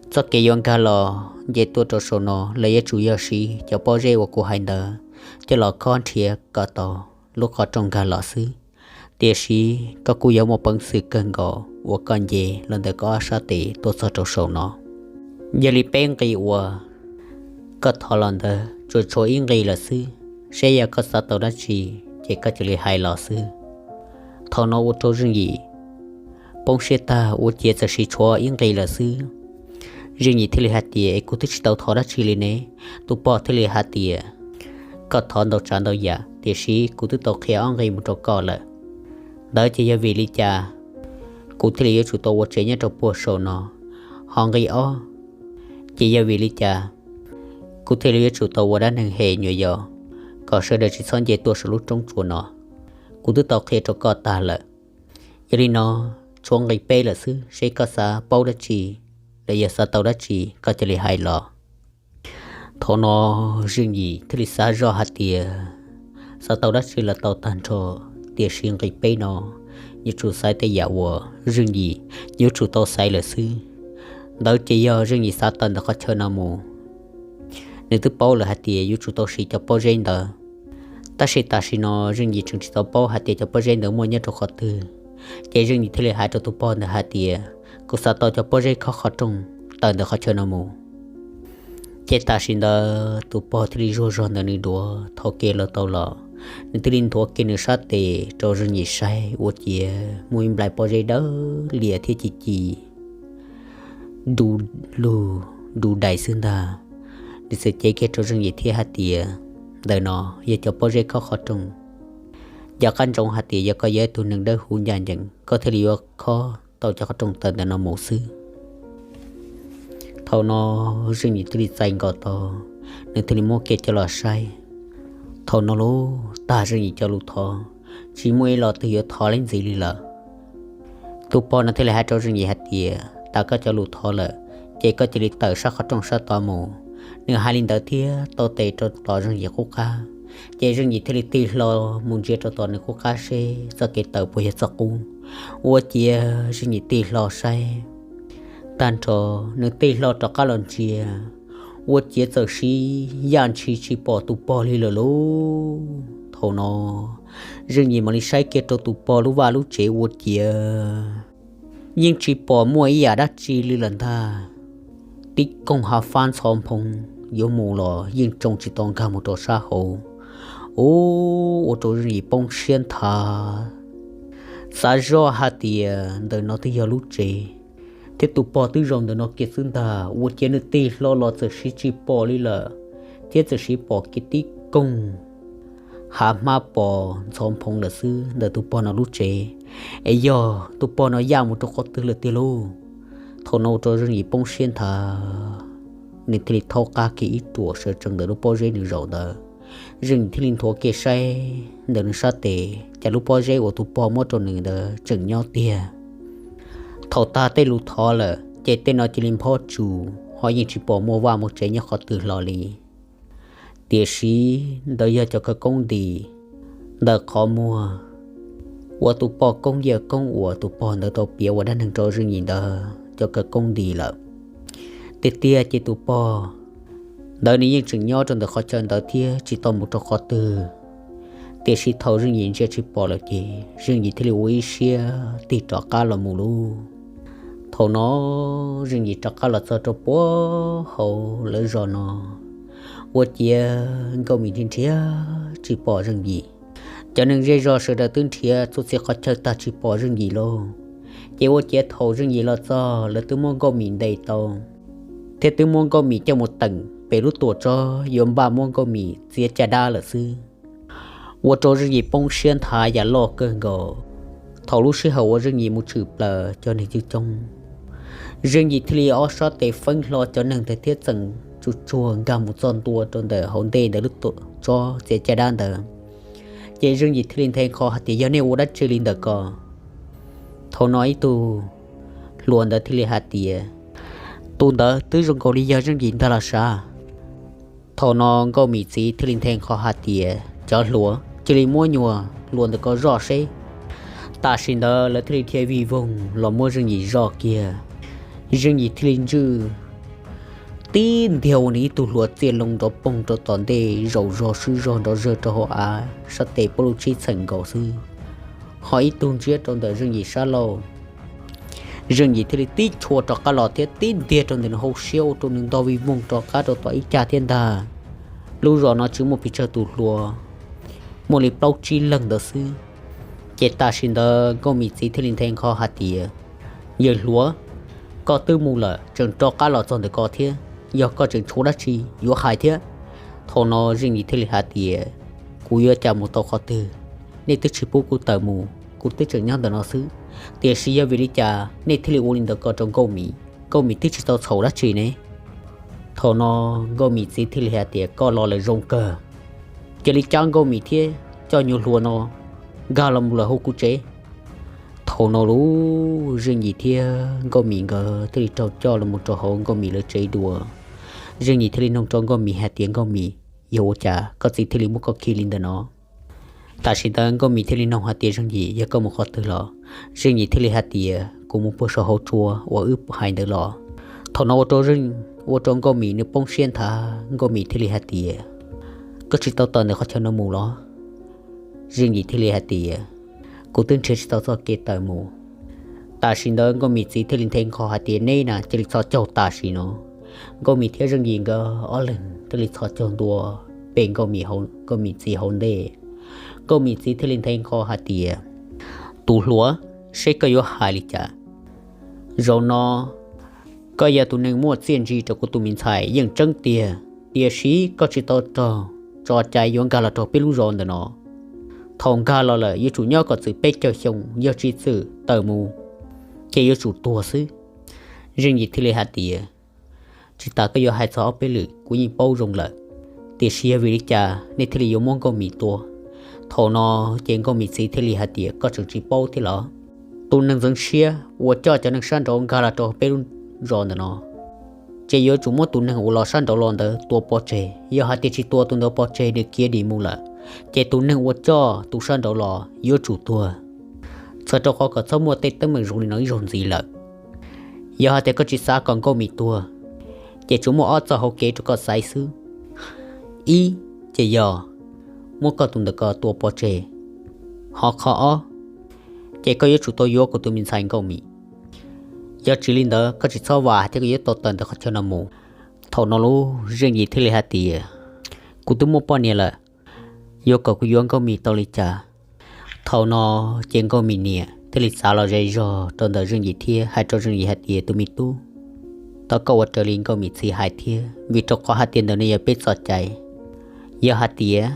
Txoj kev yuav nkag los nce tuaj rau saum no los yuav tsum yog siv cov pob zeb uas kuv hais ntawd coj los khob nrhiav kom tau lub qhov rooj nkag los xwb. Tiam sis koj kuj yuav muaj peev xwm kawg nkaus uas koj nce los ntawm koj ob sab tes tuaj txog rau saum no. Yog li peb nqi uas koj thov los ntawd tsuas tshuav ib nqi lawm xwb, seb yog koj xav tau dab tsi ces koj cia li hais los xwb. Thaum no ua rau Zeej Yim poob siab tag, ua ciav txawm siv tshuav ib nqi lawm xwb. Zeej Yim thiaj li hais tias, es kuv twb tsis tau thov dab tsi li ne. Tus pog thiaj li hais tias, koj thov ntau tsav ntau yam, tiam sis kuv twb tau qhia ob nqi mus rau koj lawm. Ntawd ces yog vim li cas kuv thiaj li yuav tsum tau ua tsev nyob rau puag saum no? Ho nqi ob ces yog vim li cas kuv thiaj li yuav tsum tau ua dab neeg hem nyuam yaus kom sawv daws tsis txhob nce tuaj saum lub roob tsua no? Kuv twb tau qhia rau koj tag lawm. Yog li no, tshuav nqi peb lawm xwb, seb koj xav paub dab tsi los yog xav tau dab tsi koj cia li hais los. Thaum no Zeej Yim thiaj li xav zoj hais tias, xav tau dab tsi los tau tag nrho, tiam sis nqi peb no yuav tsum xaiv tej yam uas Zeej Yim yuav tsum tau xaiv lawm xwb. Ntawd ces yog Zeej Yim xav tawm ntawm qhov chaw no mus, nws twb paub lawm hais tias yuav tsum tau siv cov pob zeb ntawd. Tab sis tam sim no Zeej Yim tseem tsis tau paub hais tias cov pob zeb ntawd muaj nyob rau qhov twg. Ces Zeej Yim thiaj li hais rau tus pog ntawd hais tias, kuv xav tau cov pob zeb khob qhov rooj tawm ntawm qhov chaw no mus. Ces tam sim ntawd tus pog thiaj li zuag zog ntawm nws duav thau kev los tau los, nws thiaj li nthuav kiag nws sab tes rau Zeej Yim saib, ua ciav muaj ib nplais pob zeb dawb lias thiab ci ci du lug du dais xwb ntag. Nws txawm cev kiag rau Zeej Yim thiab hais tias, ntawm no yog cov pob zeb khob qhov rooj. Nco qab ntsoov hais tias yog koj yog ib tug neeg dawb huv ncaj ncees koj thiaj li yuav khob tau cov qhov rooj tawm ntawm no mus xwb. Thaum no Zeej Yim thiaj li txais nkaus tau, nws thiaj li muab kiag coj los saib. Thaum no lauj, tag Zeej Yim cov lus thov, tsis muaj ib lo twg yuav thov leej ntxiv li lawm. Tus pog no thiaj li hais rau Zeej Yim hais tias, tas koj cov lus thov lawm, ces koj cia li tawm sab qhov rooj sab tod mus. Nws hais li ntawd thiab tau tes rau tom Zeej Yim qub qab, ces Zeej Yim thiaj li tig hlo mus ntsia rau tom nws qub qab seb txoj kev tawm puas yog txoj qub. Ua ciav Zeej Yim tig hlo saib tag nrho, nws tig hlo rov qab los ntsia, ua ciav txawm siv yaj ntshis tsis pom tus pog li lawm lauj. Thaum no Zeej Yim mam li saib kiag rau tus pog lub vaj lub tsev ua ciav yeej tsis pom muaj ib yam dab tsi li lawm ntag. Tib koog hav fab ntxhov nphoo yuav mus los yeej tsoo tsis tau nkag mus rau sab hauv. Ub, ua rau Zeej Yim poob siab nthav, xav zoj hais tias ntawm no twb yog lub tsev, thiab tus pog twb zaum ntawm no kiag xwb ntag, ua ciav nws tig hlo los txawm siv tsis pom li lawm, thiab txawm siv pom kiag tib koog hav hmab pos ntxhov nphoo lawm xwb ntawm tus pog no lub tsev. Es yog tus pog no yaj mus rau qhov twg lawm tiag lauj? Thaum no ua rau Zeej Yim poob siab nthav, nws thiaj li thaub qab kiag ib ruam sawv tsees ntawm lub pob zeb nws zaum ntawd. Zeej Yim thiaj li nthuav kiag saib ntawm nws sab tes, cas lub pob zeb uas tus pog muab rau nws ntawd tseem nyob tiag. Thaum tag tej lus thov lawm ces tej no cia li nphob tsus, ho yeej tsis pom muaj vaj muaj tsev nyob qhov twg hlo li. Tiam sis ntawd yog cov khawv koob nti ntawm qhov muag uas tus pog koob yawg koob uas tus pog ntawd tau piav ua dab neeg rau Zeej Yim ntawd cov khawv koob nti lawm. Tiag tiag ces tus pog ntawd nws yeej tseem nyob rau ntawm qhov chaw ntawd thiab tsis tau mus rau qhov twg. Tiam sis thaum Zeej Yim ntsia tsis pom lawm ces Zeej Yim thiaj li ua ib siab tig rov qab los mus lauj. Thaum no Zeej Yim rov qab los txog rau puag hauv lawv zos no, ua ciav Nkauj Mim nrhiav nrhiav tsis pom Zeej Yim. Cov neeg zej zos sawv daws twb nrhiav txhua txhia qhov chaw tag tsis pom Zeej Yim lauj. Ces ua ciav thaum Zeej Yim los txog lawv twb muab Nkauj Mim ntes tau, thiab twb muab Nkauj Mim coj mus teem pem lub tuam tsob yuav npaj muab Nkauj Mim txiav caj dab lawm xwb. Ua rau Zeej Yim poob siab nthav yam loj kawg nkaus. Thaum lub sij hawm uas Zeej Yim mus tshwm plaws cov neeg coob coob, Zeej Yim thiaj li ob sab tes feeb hlo cov neeg ntawd thiab txeem tsuj tsuag nkag mus txog ntua rau ntawm hauv ntej ntawm lub tuam tsob txiav caj dab ntawd. Ces Zeej Yim thiaj li nthe nqho hais tias, Yog nej ua dab tsi li ntawm ko? Thaum no ib tug hluas ntawd thiaj li hais tias, Tus ntawd twb zoo nkaus li yog Zeej Yim ntag los sav. Thaum no Nkauj Mim txiv thiaj li nthe nqho hais tias, Cov hluas, cia li muab nyuag hluas ntawm ko zoj seb. Tam sim ntawd lawv thiaj li dhia vij voog los muab Zeej Yim zoj kiag. Zeej Yim thiaj li ntswj tib ntiag ua nws ib tug hluas txiaj loo nrov poog rau tom ntej zaum zog swb zog nrov zawg rau hauv av, sab tes puab lub tshib txheem nkaus xwb. Ho ib tug ntsiab rau ntawm Zeej Yim sab laug. Zeej Yim thiaj li tib tshua rov qab los thiab tib ntiag rau ntawm nws hauv siab ua rau nws ntog vij voog rov qab rau tom ib cag thiab ntag. Lub zos no tsis muaj pes tsawg tus hluas, muaj li plaub tsib leeg ntawd xwb. Ces tam sim ntawd Nkauj Mim txiv thiaj li nthe nqho hais tias, Yawg hluas, koj twb mus lawm tseem rov qab los txog ntawm ko thiab, yog koj tseem tshuav dab tsi yuav hais thiab? Thaum no Zeej Yim thiaj li hais tias, Kuv yuav cas mus tau qhov twg? Nej twb tsis pub kuv tawm mus, kuv twb tseem nyob ntawm no xwb. Tiam sis yog vim li cas nej thiaj li ua li ntawd ko rau Nkauj Mim? Nkauj Mim twb tsis tau txhaum dab tsi ne. Thaum no Nkauj Mim txiv thiaj li hais tias, Koj los lawm zoo kawg, cia li cab Nkauj Mim thiab coj nyuag hluas no nkag los mus lawm hauv kuv tsev. Thaum no lub Zeej Yim thiab Nkauj Mim nkawd thiaj li raug coj los mus rau hauv Nkauj Mim lawv tsev dua. Zeej Yim thiaj li nug rau Nkauj Mim hais tias, Nkauj Mim, yog ua cas koj txiv thiaj li muab koj khi li ntawm no? Tam sim ntawd Nkauj Mim thiaj li nug hais tias, Zeej Yim, yog koj mus qhov twg los? Zeej Yim thiaj li hais tias, Kuv mus puag saum hauv tsua uas wb hais ntawd los. Thaum no ua rau Zeej, ua rau Nkauj Mim nws poob siab nthav, Nkauj Mim thiaj li hais tias, Koj tsis tau tawm ntawm qhov chaw no mus los? Zeej Yim thiaj li hais tias, Kuv twb nrhiav tsis tau txoj kev tawm mus. Tam sim ntawd Nkauj Mim txiv thiaj li nthe nqho hais tias, Neb na cia li txhos caug tam sim no. Nkauj Mim thiab Zeej Yim nkawd ob leeg thiaj li txhos caug ntua pem Nkauj Mim, Nkauj Mim txiv hauv ntej. Nkauj Mim txiv thiaj li nthe nqho hais tias, Tus hluas, seb koj yuav hais li cas? Zaum no koj yog tus neeg muaj txiaj ntsig rau kuv tus me ntxhais yeej tseeb tiag, tiam sis koj tsis tau raug tso cai yuav nkag los rau peb lub zos ntawm no. Thaum nkag los lawm yuav tsum nyob kom txwm peb caug xyoo, yog tsis txwm tawm mus ces yuav tsum tuag xwb. Zeej Yim thiaj li hais tias, Tsis tas koj yuav hais txog ob peb lwm kuv yeej paub zoo lawm, tiam sis yog vim li cas nej thiaj li yuav muab Nkauj Mim tua? Thaum no ces Nkauj Mim txiv thiaj li hais tias, Koj tseem tsis paub thiab los? Tus neeg ntxeev siab uas coj cov neeg sab nraud nkag los rau peb lub zos ntawm no, ces yuav tsum muab tus neeg uas los sab nraud los ntawd tua pov tseg. Yog hais tias tsis tua tus ntawd pov tseg, nws khiav dim mus lawm, ces tus neeg uas coj tus sab nraud los yuav tsum tuag. Txhawm rau qhov kom txhob muaj tej teeb meem zoo li no ib zaug ntxiv lawm. Yog hais tias koj tsis xav kom Nkauj Mim tuag, ces tsuas muaj ob txoj hauv kev rau koj xaiv xwb. Ib, ces yog muab koj tus ntawm ko tua pov tseg. Ho qhov ob, ces koj yuav tsum tau yuav kuv tus me ntxhais Nkauj Mim. Yog tsis li ntawd koj tsis txhob vam thiab koj yuav tau tawm ntawm qhov chaw no mus. Thaum no lub Zeej Yim thiaj li hais tias, Kuv twb muaj poj niam lawm, yuav kom kuv yuav Nkauj Mim tau li cas? Thaum no ces Nkauj Mim niam thiaj li txav los ze zog rau ntawm Zeej Yim thiab hais rau Zeej Yim hais tias, Tus me tub, thov koj ua raws li Nkauj Mim txiv hais thiab, vim rau qhov hais tias ntawm no yog peb txoj cai. Yog hais tias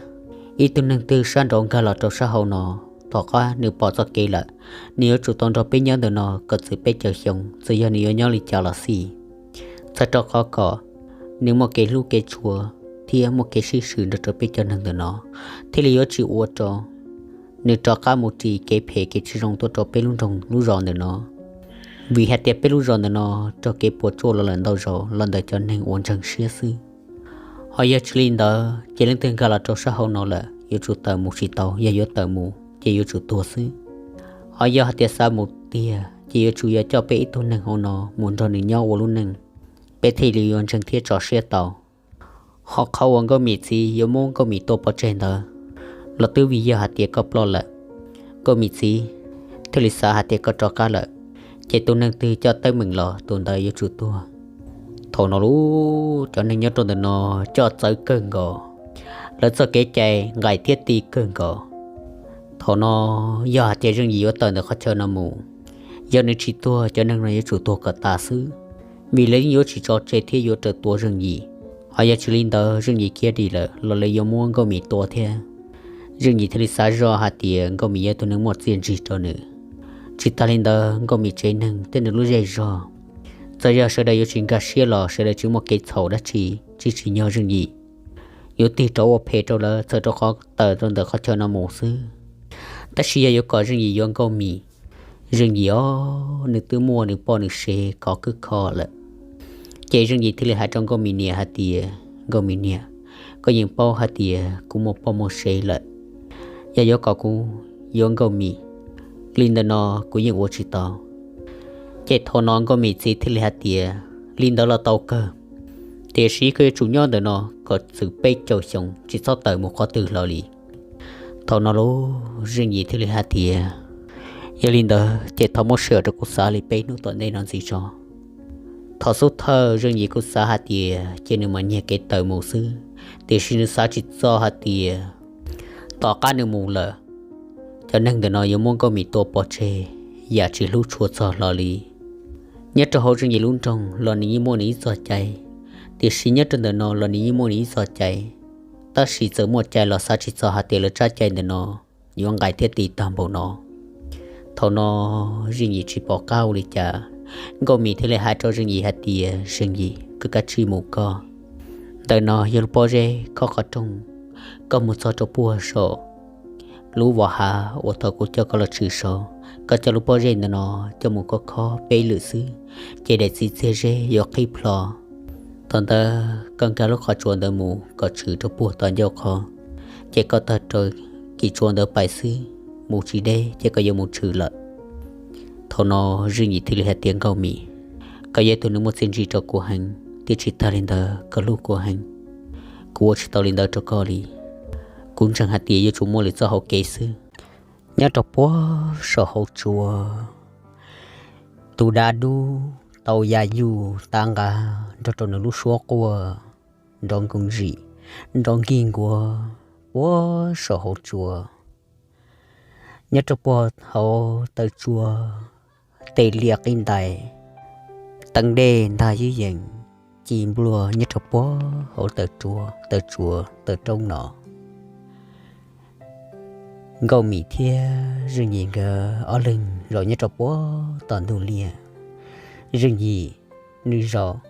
ib tug neeg twg sab nraud nkag los rau sab hauv no, tom qab nws pom txoj kev lawm, nws yuav tsum tau nrog peb nyob ntawm no kom txwm peb caug xyoo, txawm yog nws yuav nyob li cas los xij. Txhawm rau qhov kom nws muaj kev hlub kev tshua thiab muaj kev sib swm nrog rau peb cov neeg ntawm no, thiaj li yuav tsis ua rau nws rov qab mus ris kev phem kev tsis zoo tuaj rau peb lub nroog lub zos ntawm no. Vim hais tias peb lub zos ntawm no raug kev puas tsuaj los lawm ntau zaus los ntawm cov neeg uas ntseeg siab xwb. Ho yog tsis li ntawd ces leej twg nkag los rau sab hauv no lawm yuav tsum tawm mus tsis tau, yog yuav tawm mus ces yuav tsum tuag xwb. Ho yog hais tias xav mus tiag ces yuav tsum yog coj peb ib tug neeg hauv no mus nrog nws nyob ua lub neej, peb thiaj li yuav ntseeg thiab tso siab tau. Ho qhov uas Nkauj Mim txiv yuav muab Nkauj Mim tua pov tseg ntawd los twb vim yog hais tias koj ploj lawm, Nkauj Mim txiv thiaj li xav hais tias koj rov qab lawm, ces tus neeg twg coj teeb meem los tus ntawd yuav tsum tuag. Thaum no lub cov neeg nyob rau ntawm no coj txawv kawg nkaus, lawv txoj kev cai nqaim thiab ti kawg nkaus. Thaum no yog hais tias Zeej Yim yuav tawm ntawm qhov chaw no mus, yog nws tsis tuag cov neeg no yuav tsum tuag kom tas xwb, vim lawv yeej yuav tsis tso tseg thiab yuav raws tua Zeej Yim. Ho yog tsis li ntawd Zeej Yim khiav dim lawm los lawv yuav muab Nkauj Mim tua thiab. Zeej Yim thiaj li xav zoj hais tias Nkauj Mim yog tus neeg muaj txiaj ntsig rau nws. Tsis tas li ntawd Nkauj Mim tsev neeg thiab nws lub zej zog, txawm yog sawv daws yuav tsis nkag siab los sawv daws tsis muaj kev txhaum dab tsi, tsis tsim nyog Zeej Yim, yuav tig rov ua phem rau lawv txhawm rau qhov tawm rau ntawm qhov chaw no mus xwb. Tab sis yog yuav kom Zeej Yim yuav Nkauj Mim, Zeej Yim os, nws twb muaj nws poj nws sev kov kwb kho lawm. Ces Zeej Yim thiaj li hais rau Nkauj Mim niam hais tias, Nkauj Mim niam, koj yeej paub hais tias kuv muaj poj muaj sev lawm, yog yuav kom kuv yuav Nkauj Mim, li ntawm no kuv yeej ua tsis tau. Ces thaum no Nkauj Mim txiv thiaj li hais tias, li ntawd los tau kawg, tiam sis koj yuav tsum nyob ntawm no kom txwm peb caug xyoo tsis txhob tawm mus qhov twg hlo li. Thaum no lub Zeej Yim thiaj li hais tias, yog li ntawd ces thov muab sij hawm rau kuv xav li peb hnub tom ntej no ntxiv tso. Thaum xub thawj Zeej Yim kuj xav hais tias ces nws mam nyiag kev tawm mus xwb, tiam sis nws xav tsis txog hais tias tom qab nws mus lawm, cov neeg ntawm no yuav muab Nkauj Mim tua pov tseg yam tsis hlub tshua txog hlo li. Nyob rau hauv Zeej Yim lub nroog los nws yeej muaj nws ib txoj cai, tiam sis nyob rau ntawm no los nws yeej muaj nws ib txoj cai, tab sis txawm muaj cai los xav tsis txog hais tias lawv tsab cai ntawm no yuav nqaim thiab ti tag npaum no. Thaum no Zeej Yim tsis pom qab ua li cas, Nkauj Mim thiaj li hais rau Zeej Yim hais tias, Zeej Yim, koj kav tsij mus koj, ntawm no yog lub pob zeb khob qhov rooj, koj mus txog rau puag saum lub vos hav uas thaum kuv coj koj los tshwm saud, koj coj lub pob zeb ntawm no coj mus khob khob peb lwm xwb, ces daim txiv txiag zeb yuav qhib plho. Thaum ntawd koj nkag lub qhov tsua ntawd mus kom tshwm rau puag tom ncauj qhov, ces koj taug rau kis tsua ntawd pais xwb, mus tsis deb ces koj yuav mus tshwm lawm. Thaum no Zeej Yim thiaj li hais tias, Nkauj Mim, koj yog tus neeg muaj txiaj ntsig rau kuv heev, thiab tsis tag li ntawd koj hlub kuv heev, kuv ua tsis tau li ntawd rau koj li. Kuv ntseeg hais tias yuav tsum muaj lwm txoj hauv kev xwb. Nyob rau puag saum hauv tsua, tus dav dub tau ya yuj tav nqa nrog rau nws lub suab quaj nrov nkoos zim, nrov nkig nkuav puag saum hauv tsua. Nyob rau puag hauv taw tsua, tej liaj qib ntais, teeb dej ntag ywj yees, ci npluaj nyob rau puag hauv taw tsua, taw tsua, taw roob no. Nkauj Mim thiab Zeej Yim nkawd ob leeg zaum nyob rau puag tom ntug liaj. Zeej Yim nws zaum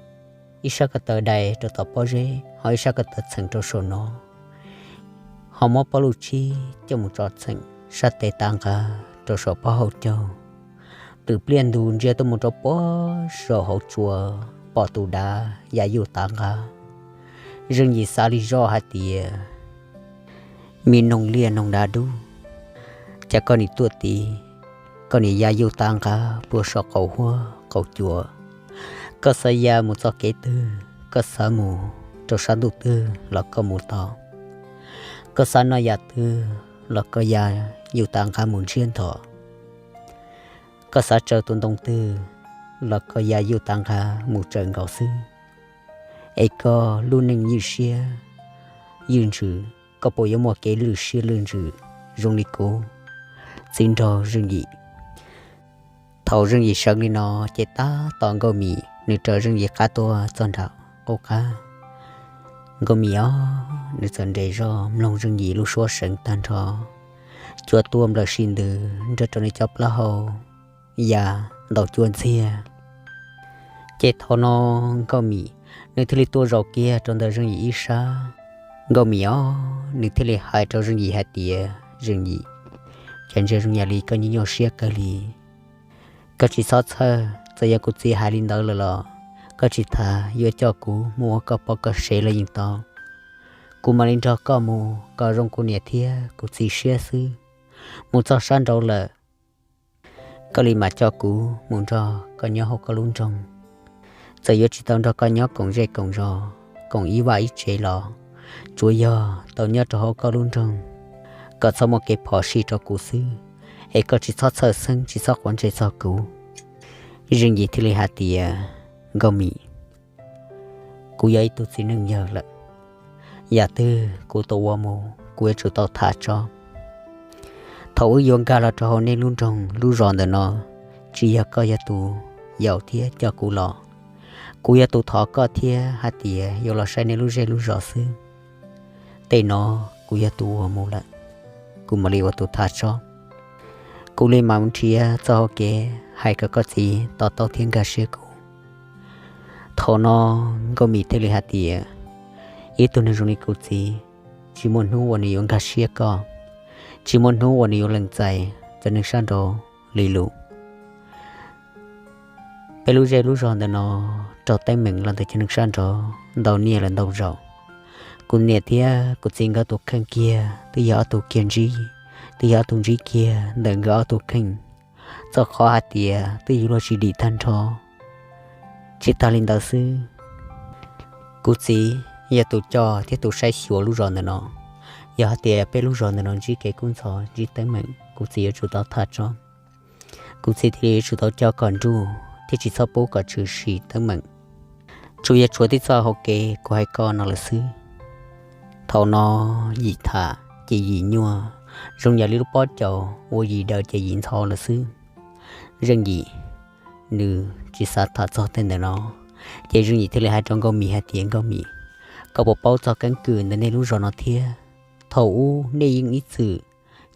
ib sab ko taw dai rau tom pob zeb, ho ib sab ko taw txheem rau saum no, ho muab pob luj tshib coj mus tso txheem sab tes tav nqa rau saum pob hauv caug. Twm pliaj ntug ntsia tuaj mus rau puag saum hauv tsua, pom tus dav ya yuj tav nqa. Zeej Yim xav li zoj hais tias, me noog liaj noog dav dub, cas koj nim tuaj tid, koj nim ya yuj tav nqa puag saum qaum huab qaum cua. Koj xav ya mus txoj kev twg, koj xav mus rau sab ntuj twg los koj mus tau. Koj xav noj yam twg los koj ya yuj tav nqa mus ntsiab nthos. Koj xav tsaws tus ntoo twg los koj ya yuj tav nqa mus tsaws nkaus xwb. Es koj lub neej ywj siab ywj ntsws, koj puas yuav muaj kev lwj siab lwj ntsws zoo li kuv txiv nraug Zeej Yim? Thaum Zeej Yim sawv li no, ces tab tom Nkauj Mim nws raws Zeej Yim qab tuaj txog nram qub qab. Nkauj Mim os, nws txawm nres zog mloog Zeej Yim lub suab seev tag nrho, cua tuaj nplawm si ntws nrog rau nws cov plaub hau ya ntaus cua ntxiag. Ces thaum no Nkauj Mim nws thiaj li tuaj zaum kiag rau ntawm Zeej Yim ib sab. Nkauj Mim os, nws thiaj li hais rau Zeej Yim hais tias, Zeej Yim, cas ntsia zoo yam li koj nyuaj nyuaj siab kawg li. Koj tsis txhob txhawj, txawm yog kuv txiv hais li ntawd lawm los koj tsis tas yuav coj kuv mus ua koj poj koj sev los yeej tau. Kuv mam li nrog koj mus kom zoo kuv niam thiab kuv txiv siab xwb. Mus txog sab nraud lawm, koj li mam coj kuv mus nrog koj nyob hauv koj lub nroog. Txawm yuav tsis tau nrog koj nyob koom zej koom zos, koom ib vaj ib tsev los tsuav yog tau nyob rau hauv koj lub nroog, kom txhob muaj kev phom sij rau kuv xwb, es koj tsis txhob txhawj xeeb, tsis txhob quav ntsej txog kuv. Zeej Yim thiaj li hais tias, Nkauj Mim, kuv yog ib tug txiv neej yawg lawm, yam twg kuv tau ua mus kuv yuav tsum tau tham tso. Thaum wb yuav nkag los rau hauv nej lub nroog lub zos ntawm no, tsis yog koj yog tus yaum thiab coj kuv los, kuv yog tus thov koj thiab hais tias yuav los saib nej lub zej lub zos xwb. Tej no kuv yog tus ua mus lawm, kuv mam li ua tus tham tso. Kuv li mam mus nrhiav txoj hau kev hais kom koj txiv to taub thiab nkag siab kuv. Thaum no Nkauj Mim thiaj li hais tias, Ib tug neeg zoo li kuv txiv, tsis muaj hnub uas nws yuav nkag siab koj, tsis muaj hnub uas nws yuav lees txais cov neeg sab nraud li lus. Peb lub zej lub zos ntawm no raug teeb meem los ntawm cov neeg sab nraud ntau niaj lawm ntau zaus. Kuv niam thiab kuv txiv nkawd tus kheej kiag twb yog ob tug kiag ntsib, twb yog ob tug ntsib kiag ntawm nkawd ob tug kheej, txoj qhov hais tias twb yuav luag tsis dim tag nrho. Tsis tas li ntawd xwb, kuv txiv yog tus coj thiab tus saib xyuas lub zos ntawm no. Yog hais tias peb lub zos ntawm no ntsib kev kub ntxhov ntsib teeb meem, kuv txiv yuav tsum tau tham tso. Kuv txiv thiaj li yuav tsum tau coj kom nruj thiab tsis txhob pub kom tshwm sim teeb meem. Tsuas yog tshuav tib txoj hau kev kuv hais koj no lawm xwb. Thaum no Yim tham ces Yim nyuaj, zoo yam li lub pob caus uas Yim daws ces Yim ntxhov lawm xwb. Zeej Yim nws tsis xav tham txog tej ntawm no, ces Zeej Yim thiaj li hais rau Nkauj Mim hais tias, Nkauj Mim, koj puas paub txog keeb kwm ntawm nej lub zos no thiab? Thaum ub nej yeej ib txwm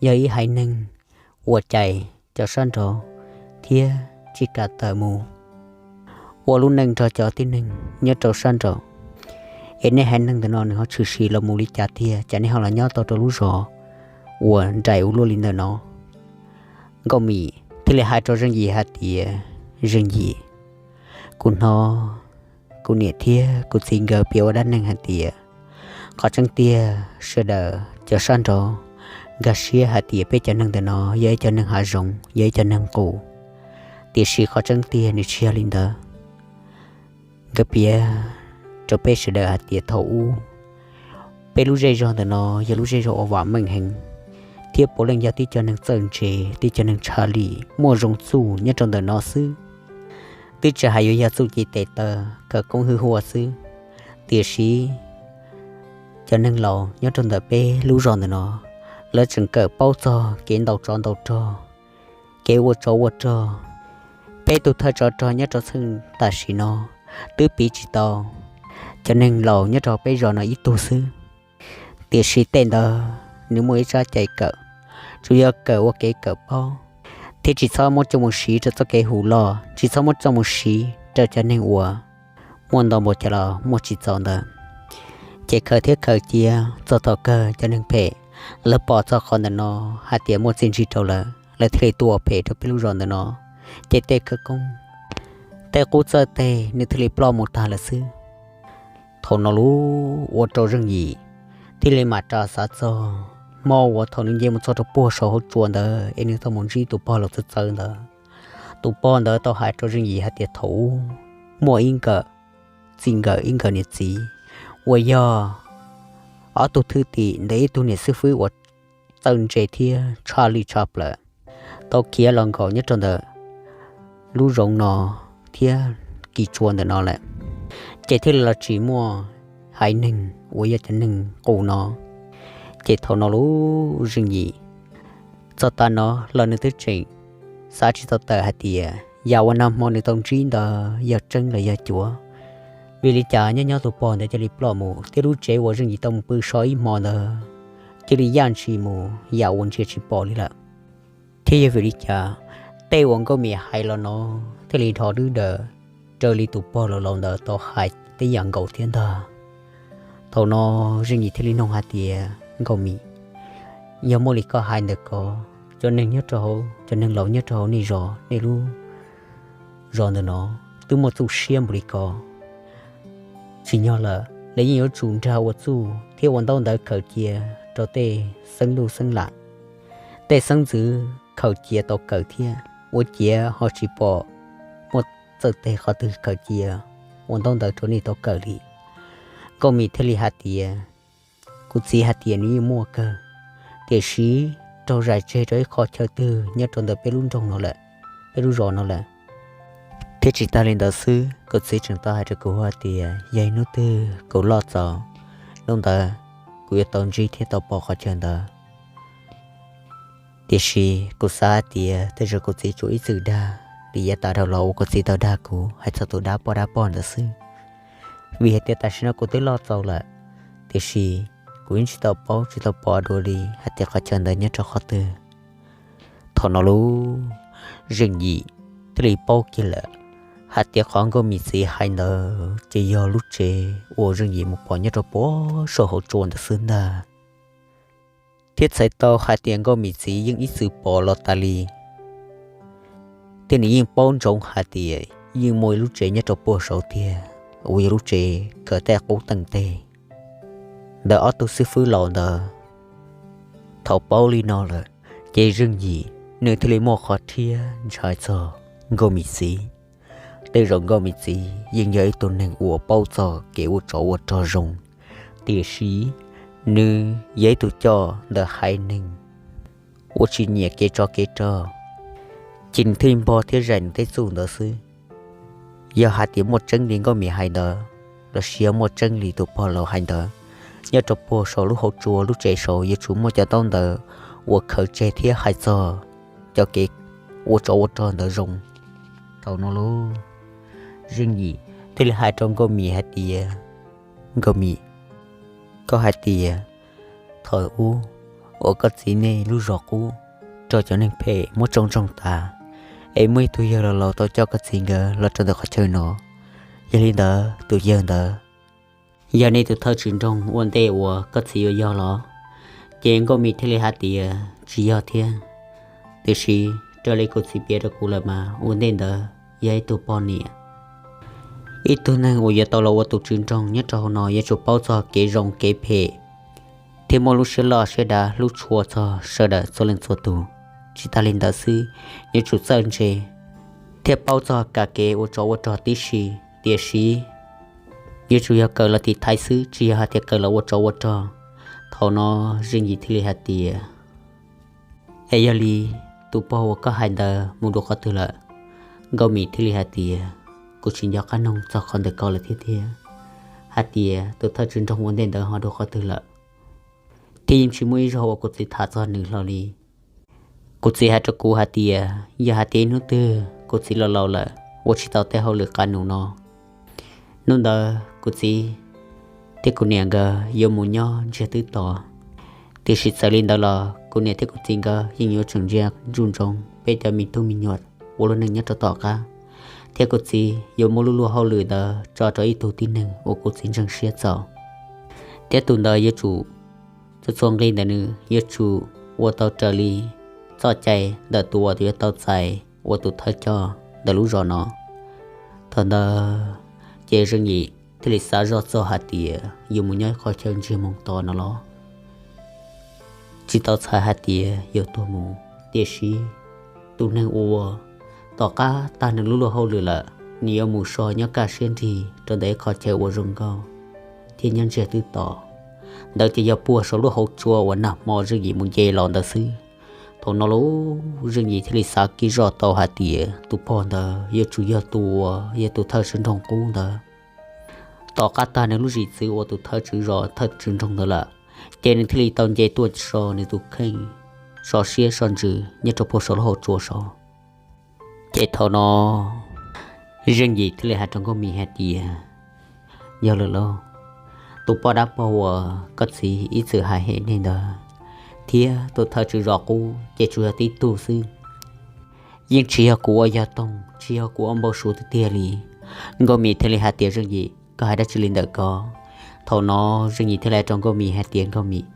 yog ib haiv neeg ua cais cov sab nraud thiab tsis kam tawm mus ua lub neej nrog cov tib neeg nyob rau sab nraud. Es nej haiv neeg ntawm no nws ho tshwm sim los mus li cas tiag, cas nej ho los nyob tau rau lub zos uas nraim ua luaj li ntawm no? Nkauj Mim thiaj li hais rau Zeej Yim hais tias, Zeej Yim, kuv hnov kuv niam thiab kuv txiv nkawd piav ua dab neeg hais tias, qhov tseeb tiag sawv daws cov sab nraud nkag siab hais tias peb cov neeg ntawm no yog ib cov neeg hav zoov, yog ib cov neeg qus. Tiam sis qhov tseeb tiag nws tsis yog li ntawd. Nkawd piav rau peb sawv daws hais tias thaum ub peb lub zej zog ntawm no yog lub zej zog uas vam meej heev, thiab puav leej yog tib cov neeg txawj ntse, tib cov neeg tshaj lij muaj zoo txuj nyob rau ntawm no xwb. Twb tsis hais yuav yog txuj ci tes taw, khawv koob hwj huaj xwb, tiam sis cov neeg laus nyob rau ntawm peb lub zos ntawm no, lawv tseem kawm paub txog kev ntaus tsov ntaus rog, kev ua tsov ua rog. Peb tus thawj tsov rog nyob rau txheej tam sim no twb piv tsis tau cov neeg laus nyob rau peb zos no ib tug xwb. Tiam sis tej ntawd nws muaj ib tsab cai kawm, tsuas yog kawm ua kev kawm paub, thiab tsis txhob muab coj mus siv rau txoj kev hu loj, tsis txhob muab coj mus siv rau cov neeg uas muaj ntau npaum cas los muaj tsis txaus ntawd. Ces khaws thiab khaws cia txog thaum kawg cov neeg phem lawv pom txog qhov ntawm no hais tias muaj txiaj ntsig rau lawv, lawv thiaj li tuaj ua phem rau peb lub zos ntawm no. Ces tej khawv koob, tej qub txawj teg nws thiaj li ploj mus tag lawm xwb. Thaum no lub ua rau Zeej Yim thiaj li mam ras xav txog hmo uas thaum nws nce mus txog rau puag saum hauv tsua ntawd es nws tau mus ntsib tus pog laus txawv txawv ntawd. Tus pog ntawd tau hais rau Zeej Yim hais tias thaum ub muaj ib nkawm txij nkawm ib nkawm niam txiv uas yog ob tug thwj tim ntawm ib tug niam xib fwb uas txawj ntse thiab tshaj lij tshaj plaws tau khiav los nkaum nyob rau ntawm lub zoov no thiab kis tsua ntawm no lawm, ces thiaj li los tsis muaj haiv neeg uas yog cov neeg qus no. Ces thaum no lub Zeej Yim txog tav no los nws twb tseem xav tsis tau tawm hais tias yam uas nag hmo nws tau ntsib ntawd yog tseeb los yog cuav. Vim li cas nyob nyob tus pog ntawd cia li ploj mus thiab lub tsev uas Zeej Yim tau mus pw so ib hmo ntawd cia li yaj ntshis mus yam uas ntsia tsis pom li lawm. Thiab yog vim li cas tej uas Nkauj Mim hais los no thiaj li dhov dwb daws raws li tus pog laus laus ntawd tau hais tib yam nkaus thiab ntag. Thaum no Zeej Yim thiaj li nug hais tias, Nkauj Mim, yog muaj li koj hais ntawm ko, cov neeg nyob rau hauv, cov neeg laus nyob rau hauv nej zos, nej lub zos ntawm no twb muaj txuj siab npaum li ko. Tsim nyog lawm lawv yeej yuav tsum nrag ua txuj thiab ua ntaub ntawv khaws cia rau tej xeeb ntuj xeeb lam, tej xeeb ntxwv khaws cia tau kawm thiab. ua ciav ho tsis pom muaj txawj teg qhov twg khaws cia ua ntaub ntawv rau nej tau kawm li. Nkauj Mim thiaj li hais tias, kuv txiv hais tias nws yeej muaj kawg, tiam sis raug zais tseg rau ib qho chaw twg nyob rau ntawm peb lub nroog no lawm, peb lub zos no lawm. Thiab tsis tas li ntawd xwb, kuv txiv tseem tau hais rau kuv hais tias yog ib hnub twg kuv loj txaus, hnub ntawd kuv yuav tau ntsib thiab tau pom qhov chaw ntawd. Tiam sis kuv xav hais tias tej zaum kuv txiv tsuas ib txwm dag li yav tas dhau los uas kuv txiv tau dag kuv hais txog tus dab poj dab pog ntawd xwb. Vim hais tias tam sim no kuv twb loj txaus lawm, tiam sis kuv yeej tsis tau paub tsis tau pom dua li hais tias qhov chaw ntawd nyob rau qhov twg. Thaum no lub Zeej Yim thiaj li paub kiag lawm hais tias qhov Nkauj Mim txiv hais ntawd ces yog lub tsev uas Zeej Yim mus pom nyob rau puag saum hauv tsua ntawd xwb ntag. Thiab txhais tau hais tias Nkauj Mim txiv yeej ib txwm pom los tas li, thiab nws yeej paub ntsoov hais tias yeej muaj ib lub tsev nyob rau puag saud tiag uas yog lub tsev khaws tej qub teej teg ntawm ob tug xib fwb laus ntawd. Thaum paub li no lawm, ces Zeej Yim nws thiaj li muaj qhov rhiab ntshai txog Nkauj Mim txiv. Tej zaum Nkauj Mim txiv yeej yog ib tug neeg uas paub txog kev ua tsov ua rog zoo, tiam sis nws yog ib tug coj ntawm haiv neeg uas tsis nyiam kev tsov kev rog, ces nws thiaj li npog thiab zais nws tej txuj ntawd xwb. Yog hais tias muaj tseeb li Nkauj Mim hais ntawd, los sis yog muaj tseeb li tus pog laus hais ntawd, nyob rau puag saum lub hauv tsua lub tsev saud yuav tsum muaj cov ntaub ntawv uas khaws tseg thiab hais txog cov kev ua tsov ua rog ntawd zoo. Thaum no lub Zeej Yim thiaj li hais rau Nkauj Mim hais tias, Nkauj Mim, koj hais tias thaum ub uas koj txiv nej lub zos qub raug cov neeg phem muab tsoo ntsoog tas, es muaj ib tug yawg laus laus tau coj koj txiv nkawd los rau ntawm qhov chaw no. Yog li ntawd tus yawg ntawd yog nej tus thawj tswv nroog ua ntej uas koj txiv yuav yog los? Ces Nkauj Mim thiaj li hais tias tsis yog thiab, tiam sis raws li kuv txiv piav rau kuv lawm mas ua ntej ntawd yog ib tug poj niam. Ib tug neeg uas yuav tau los ua tus tswv nroog nyob rau hauv no yuav tsum paub txog kev zoo kev phem, thiab muaj lub siab loj siab dav hlub tshua txog sawv daws txhua leej txhua tus. Tsis tas li ntawd xwb, yuav tsum txawj ntse thiab paub txog kam kev ua tsov ua rog tib si, tiam sis yuav tsum yog kawm los tiv thaiv xwb, tsis yog hais tias kawm los ua tsov ua rog. Thaum no Zeej Yim thiaj li hais tias, es yog li tus pog uas koj hais ntawd mus dua qhov twg lawm? Nkauj Mim thiaj li hais tias, kuv tsis nco qab noog txog qhov ntawm ko lawm thiab tiag, hais tias tus thawj tswv nroog ua ntej ntawd ho dua qhov twg lawm, thiab yeej tsis muaj ib zaug uas kuv txiv tham txog nws hlo li. Kuv txiv hais rau kuv hais tias yog hais tias ib hnub twg kuv txiv laus laus lawm ua tsis tau tej hauj lwm qab nus no, hnub ntawd kuv txiv thiab kuv niam nkawd yuav mus nyob ntsiag twb tos. Tiam sis txawm li ntawd los kuv niam thiab kuv txiv nkawd yeej yuav tseem ntsia ntsoov peb cov me tub me nyuam ua lub neej nyob rau tom qab, thiab kuv txiv yuav muab lub luag hauj lwm ntawd tso rau ib tug tib neeg uas kuv txiv ntseeg siab txaus, thiab tus ntawd yuav tsum txhua txhua nqi ntawm nws yuav tsum ua tau raws li txoj cai ntawm tus uas yuav tau txais ua tus thawj coj ntawm lub zos no. Thaum ntawd ces Zeej Yim thiaj li xav zoj txog hais tias yuav mus nyob ib qhov chaw ntsiag moo to no los tsis tau txhais hais tias yuav tuag mus, tiam sis tus neeg uas tom qab tag nws lub luag hauj lwm lawm, nws yuav mus so nyob kaj siab nrig rau ntawm ib qhov chaw uas zoo nkauj thiab nyob ntsiag twb tos. Ntawd ces yog puag saum lub hauv tsua uas nag hmo Zeej Yim mus nce los ntawd xwb. Thaum no lub Zeej Yim thiaj li xav kiag zoj tau hais tias tus pog ntawd yuav tsum yog tus uas yog tus thawj tswv nroog qub ntawd. Tom qab tag nws lub zim txwv ua tus thawj tswv zos thawj tswv nroog ntawd lawm, ces nws thiaj li tau nce tuaj so nws tus kheej, so siab so ntsws nyob rau puag saum lub hauv tsua saud. Ces thaum no Zeej Yim thiaj li hais rau Nkauj Mim hais tias, yog lawm lauj, tus poj dab pog uas koj txiv ib txwm hais hem nej ntawd thiab tus thawj tswv zos qub ces tsuas yog tib tug xwb, yeej tsis yog kuv ua yog toog, tsis yog kuv ua npau suav tiag tiag li. Nkauj Mim thiaj li hais tias, Zeej Yim, koj hais dab tsi li ntawm ko? Thaum no Zeej Yim thiaj li hais rau Nkauj Mim hais tias, Nkauj Mim,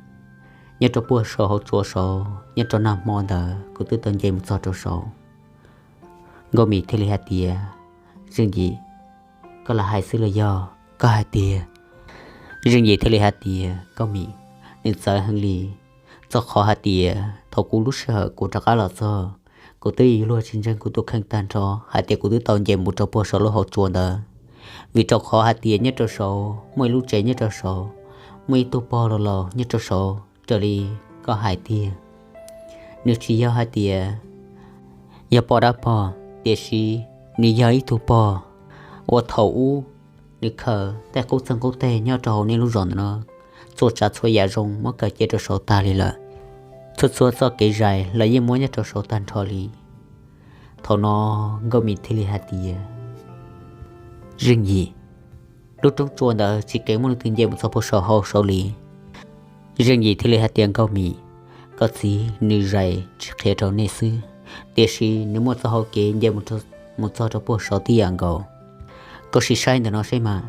nyob rau puag saum hauv tsua saud nyob rau nag hmo ntawd kuv twb tau nce mus txog rau saud. Nkauj Mim thiaj li hais tias, Zeej Yim, koj lam hais xwb los yog koj hais tiag? Zeej Yim thiaj li hais tias, Nkauj Mim, nws txawv heev li, txog qhov hais tias thaum kuv lub sij hawm kuv rov qab los txog, Kuv twb yuav luag tsis ntseeg kuv tus kheej tag nrho hais tias kuv twb tau nce mus rau puag saum lub hauv tsua ntawd, vim rau qhov hais tias nyob rau saud muaj ib lub tsev nyob rau saud, muaj ib tug pog los laus nyob rau saud raws li koj hais tiag. Nws tsis yog hais tias yog poj dab pog, tiam sis nws yog ib tug pog uas thaum ub nws khaws tej qub txeeg qub teg nyob rau hauv nej lub zos ntawm no, txhua tsav txhua yam zoo muab kaw cia rau saud tag li lawm. Txhua txhua txoj kev zais los yeej muab nyob rau saud tag nrho li. Thaum no Nkauj Mim thiaj li hais tias, Zeej Yim, lub roob tsua ntawd tsis keev muaj leej twg nce mus txog puag saum hauv saud li. Zeej Yim thiaj li hais tias, Nkauj Mim, koj txiv nws zais tsis qhia rau nej xwb, tiam sis nws muaj txoj hau kev nce mus txog rau puag saud tib yam nkaus. Koj sim saib ntawm no saib mas.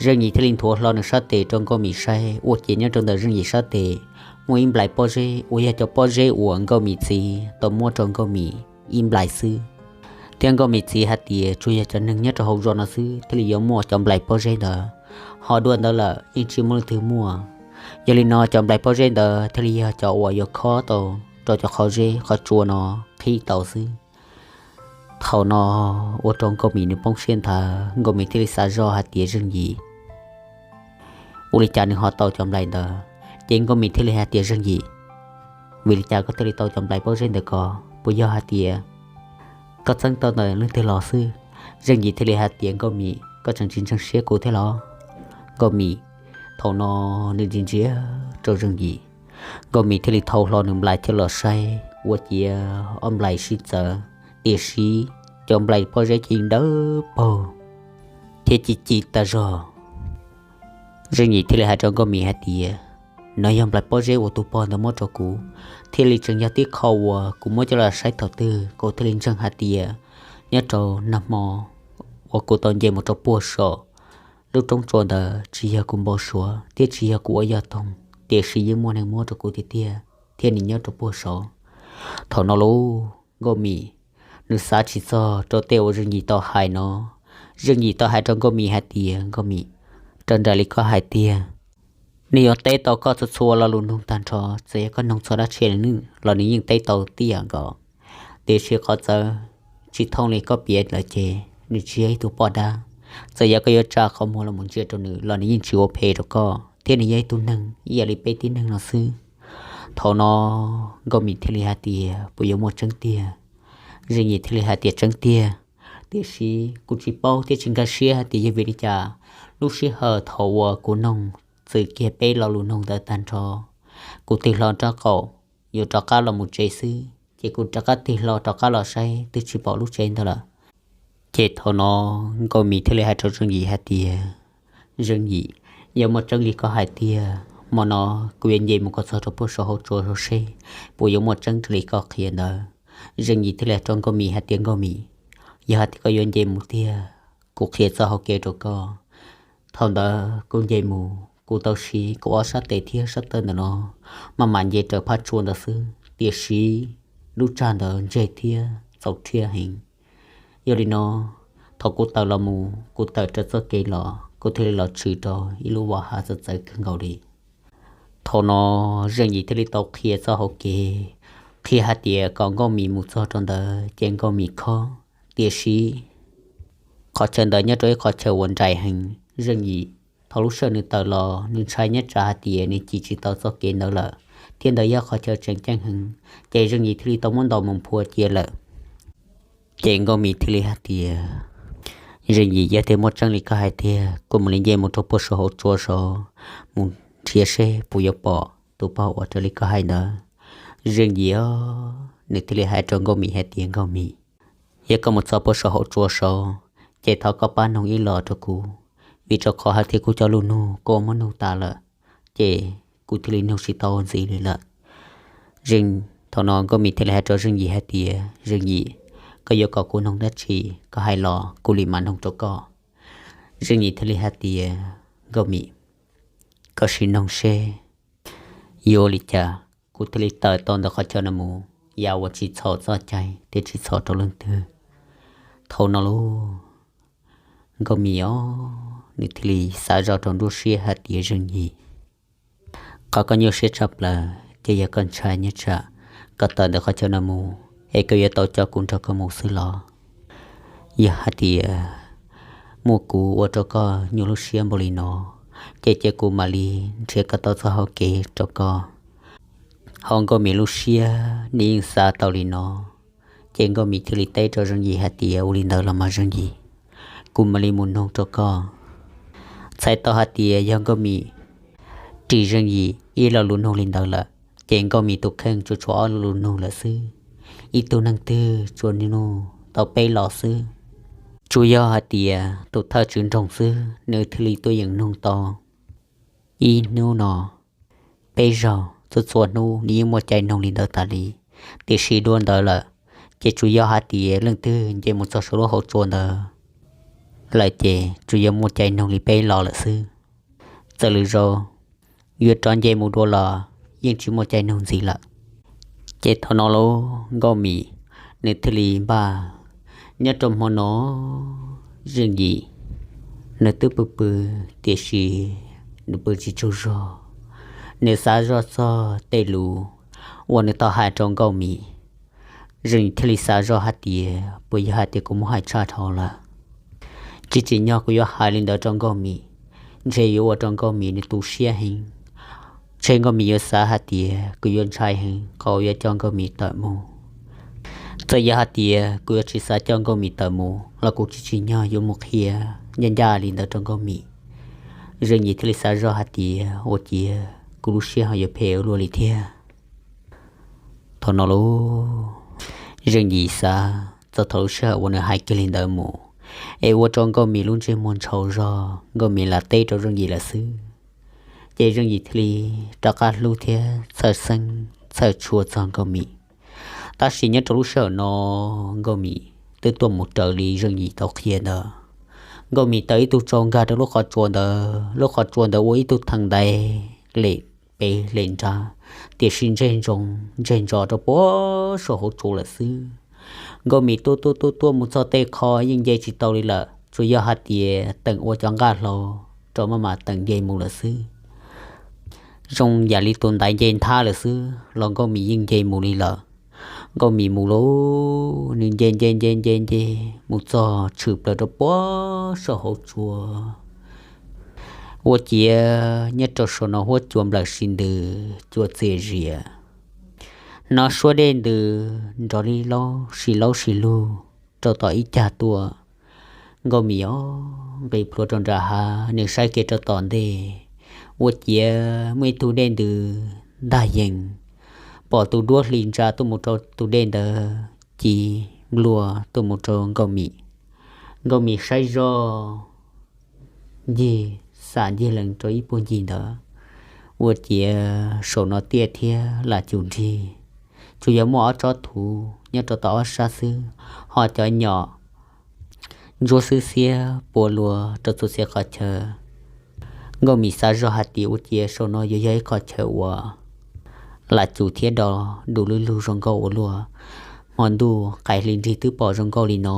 Zeej Yim thiaj li nthuav hlo nws sab tes rau Nkauj Mim saib, ua ciav nyob rau ntawm Zeej Yim sab tes muaj ib nplais pob zeb uas yog cov pob zeb uas Nkauj Mim txiv tau muab rau Nkauj Mim ib nplais xwb. Thiab Nkauj Mim txiv hais tias tsuas yog cov neeg nyob rau hauv zos no xwb thiaj li yuav muaj cov nplais pob zeb ntawd, ho dua ntawd lawm yeej tsis muaj leej twg muaj. Yog li no cov nplais pob zeb ntawd thiaj li yog cov uas yuav khob tau rau cov qhov zeb qhov tsua no qhib tau xwb. Thaum no ua rau Nkauj Mim nws poob siab nthav, Nkauj Mim thiaj li xav zoj hais tias, Zeej Yim, ua li cas nws ho tau cov nplais ntawd? Ces Nkauj Mim thiaj li hais tias, Zeej Yim, vim li cas koj thiaj li tau cov nplais pob zeb ntawd ko? Puas yog hais tias koj txeeb tau ntawm leej twg los xwb? Zeej Yim thiaj li hais tias, Nkauj Mim, koj tseem tsis ntseeg siab kuv thiab los? Nkauj Mim thaum no nws ntsia ntsia rau Zeej Yim, Nkauj Mim thiaj li thau hlo nws nplais coj los saib, ua ciav ob nplais sib txawv, tiam sis cov nplais pob zeb ces yeej dawb paug thiab ci ci tag zog. Zeej Yim thiaj li hais rau Nkauj Mim hais tias, No yog nplais pob zeb uas tus pog ntawd muab rau kuv, thiaj li tseem yog tib qho uas kuv muab coj los saib thaum twg kuv thiaj li ntseeg hais tias nyob rau nag hmo uas kuv tau nce mus rau puag saum lub roob tsua ntawd tsis yog kuv npau suav thiab tsis yog kuv ua yog toog, tiam sis yeej muaj neeg muab rau kuv tiag tiag thiab nws nyob rau puag saud. Thaum no lauj, Nkauj Mim nws xav tsis txog rau tej uas Zeej Yim tau hais no. Zeej Yim tau hais rau Nkauj Mim hais tias, Nkauj Mim, raws nraim li koj hais tiag, nws yuav teb tau koj txhua txhua lo lus nug tag nrho, txawm yog koj nug txog dab tsi los nws yeej teb tau tib yam nkaus. Tiam sis qhov txawv tsis thooj li koj piav lawm ces nws tsis yog ib tug poj dab. Txawm yog koj yuav tsa qhov muag los mus ntsia rau nws los nws yeej tsis ua phem rau koj, thiab nws yog ib tug neeg ib yam li peb tib neeg no xwb. Thaum no Nkauj Mim thiaj li hais tias, Puas yuav muaj tseeb tiag? Zeej Yim thiaj li hais tias, Tseeb tiag, tiam sis kuv tsis paub thiab tsis nkag siab hais tias yog vim li cas lub sij hawm thaum uas kuv noog txwm kiag peb lo lus nug ntawd tag nrho, kuv tig hlo rab qaum yuav rov qab los mus tsev xwb, ces kuv rov qab tig hlo rov qab los saib twb tsis pom lub tsev ntawd lawm. Ces thaum no Nkauj Mim thiaj li hais rau Zeej Yim hais tias, Zeej Yim, yog muaj tseeb li koj hais tiag, hmo no kuv yuav nce mus kom txog rau puag saum hauv tsua seb puas yuav muaj tseeb raws li koj qhia ntawd. Zeej Yim thiaj li hais rau Nkauj Mim hais tias, Nkauj Mim, yog hais tias koj yuav nce mus tiag, kuv qhia txoj hau kev rau koj. Thaum ntawd kuv nce mus kuv tau siv kuv ob sab tes thiab sab taw ntawm no maj mam nce raws phab tsua ntawd xwb, tiam sis lub tsag ntawd ntseg thiab txaus rhiab heev. Yog li no, thaum kuv tawm los mus kuv tawm raws txoj kev los kuv thiaj li los tshwm rau ib lub vos hav txawv txawv kawg nkaus li. Thaum no Zeej Yim thiaj li tau qhia txoj hau kev, qhia hais tias kom Nkauj Mim mus txog rau ntawd ces Nkauj Mim khob, tiam sis qhov chaw ntawd nyob rau ib qhov chaw uas nraim heev. Zeej Yim thaum lub sij hawm nws tawm los nws ntshai nyob tsam hais tias nws cim tsis tau txoj kev ntawd lawm, thiab ntawd yog qhov chaw tseem ceeb heev, ces Zeej Yim thiaj li tau muab ntaus mus nphua cia lawm. Ces Nkauj Mim thiaj li hais tias, Zeej Yim, yog tias muaj tseeb li koj hais tiag, kuv mam li nce mus rau puag saum hauv tsua saud mus nrhiav seb puas yuav pom tus pog uas raws li koj hais ntawd. Zeej Yim os, nws thiaj li hais rau Nkauj Mim hais tias, Nkauj Mim, yog koj mus txog puag saum hauv tsua saud, ces thov koj pab noog ib los rau kuv, vim rau qhov hais tias kuv cov lus nug kuv muab nug tas lawm, ces kuv thiaj li nug tsis tau ntxiv li lawm. Zeej, thaum no Nkauj Mim thiaj li hais rau Zeej Yim hais tias, Zeej Yim, koj yuav kom kuv noog dab tsi koj hais los kuv li mam noog rau koj. Zeej Yim thiaj li hais tias, Nkauj Mim, koj sim noog seb yuav ua li cas kuv thiaj li tawm tau ntawm qhov chaw no mus yam uas tsis txhaum txoj cai thiab tsis txhaum rau leej twg. Thaum no lauj, Nkauj Mim os, nws thiaj li xav zoj rau nruab siab hais tias, Zeej Yim, qhov koj nyuaj siab tshaj plaws ces yog koj ntshai nyob tsam koj tawm ntawm qhov chaw no mus es koj yuav tau coj kuv nrog koj mus xwb los? Yog hais tias muaj kuv ua rau koj nyuaj lub siab npaum li no, ces cia kuv mam li nrhiav kom tau txoj hau kev rau koj. Ho Nkauj Mim lub siab nws yeej xav tau li no, ces Nkauj Mim thiaj li teb rau Zeej Yim hais tias, ua li ntawd los mas Zeej Yim, kuv mam li mus nug rau koj. Txhais tau hais tias yog Nkauj Mim ris Zeej Yim ib lo lus nug li ntawd lawm, ces Nkauj Mim tus kheej tsuas tshuav ob lo lus nug lawm xwb. Ib tug neeg twg tsuas nug tau peb lo xwb. Tsuas yog hais tias tus thawj tswv nroog xwb nws thiaj li tuaj yeem nug tau ib hnub no peb zaug, txhua txhua hnub nws yeej muaj cai nug li ntawd tas li. Tiam sis dua ntawd lawm, ces tsuas yog hais tias leej twg nce mus txog saum lub hauv tsua ntawd lawm ces tsuas yog muaj cai nug li peb lo lawm xwb. Txawm lwm zaus yuav rov nce mus dua los yeej tsis muaj cai nug ntxiv lawm. Ces thaum no lauj, Nkauj Mim nws thiaj li npaj. Nyob rau hmo no Zeej Yim nws twb pw pw, tiam sis nws pw tsis tsaug zog. Nws xav zoj txog tej lus uas nws tau hais rau Nkauj Mim. Zeej Yim thiaj li xav zoj hais tias, puas yog hais tias kuv muab hais tshaj dhau lawm? Tsis tsim nyog kuv yuav hais li ntawd rau Nkauj Mim, ntshe yuav ua rau Nkauj Mim nws tu siab heev. Ntshe Nkauj Mim yuav xav hais tias kuv yuav ntshai heev qhov yuav coj Nkauj Mim tawm mus. Txawm yog hais tias kuv yuav tsis xav coj Nkauj Mim tawm mus los kuv tsis tsim nyog yuav mus qhia ncaj ncaj li ntawd rau Nkauj Mim. Zeej Yim thiaj li xav zoj hais tias, ua ciav kuv lub siab ho yuav phem ua luaj li thiab. Thaum no lauj, Zeej Yim xav txog thaum lub sij hawm uas nws hais kiag li ntawd mus, es ua rau Nkauj Mim lub ntsej muag ntshaus zog, Nkauj Mim lam teb rau Zeej Yim lawm xwb. Ces Zeej Yim thiaj li rov qab hlub thiab txhawj xeeb txhawj tshua txog Nkauj Mim. Tab sis nyob rau lub sij hawm no, Nkauj Mim twb tuaj mus raws li Zeej Yim tau qhia ntawd. Nkauj Mim tawm ib tug tsau nkag rau lub qhov tsua ntawd, lub qhov tsua ntawd ua ib tug theem ntaiv lem pem lem nrad, tiam sis ntseg ntsoov ntseg ntso rau puag saum hauv tsua lawm xwb. Nkauj Mim tuaj tuaj tuaj tuaj mus txog tej qho yeej nce tsis tau li lawm, tsuas yog hais tias teem ua cov nqaj hlau rau maj mam teem nce mus lawm xwb. Zoo yam li tus ntaiv nce nthab lawm xwb los Nkauj Mim yeej nce mus li lawm. Nkauj Mim mus lauj, nws nce nce nce nce nce mus txog tshwm plaws rau puag saum hauv tsua. Ua ciav nyob rau saum no huab cua nplawm si ntws cua txias zias, hnov suab dej ntws nrov li laub si laub si lug rau tom ib cag tuaj. Nkauj Mim os, nqis plhuav rau nram hav, nws saib kiag rau tom ntej, ua ciav muaj ib tug dej ntws ntag yees, pom tus duab hli ntsa tuaj mus rau tus dej ntawd ci nplua tuaj mus rau Nkauj Mim. Nkauj Mim saib zoj ncig xam ncig lees rau ib puag ncig ntawd, ua ciav saum no tiaj thiab lam cum nrig, tsuas yog muaj ob tsob thuv nyob rau tom ob sab xwb, ho cov nyom ntsuab xwb xiab pua luas rau txhua txhia qhov chaw. Nkauj Mim xav zoj hais tias ua ciav saum no yuav yog ib qho chaw uas lam cum thiab do du lug lug zoo nkauj ua luaj. Hmo ntuj qais hli nrig twb pom zoo nkauj li no,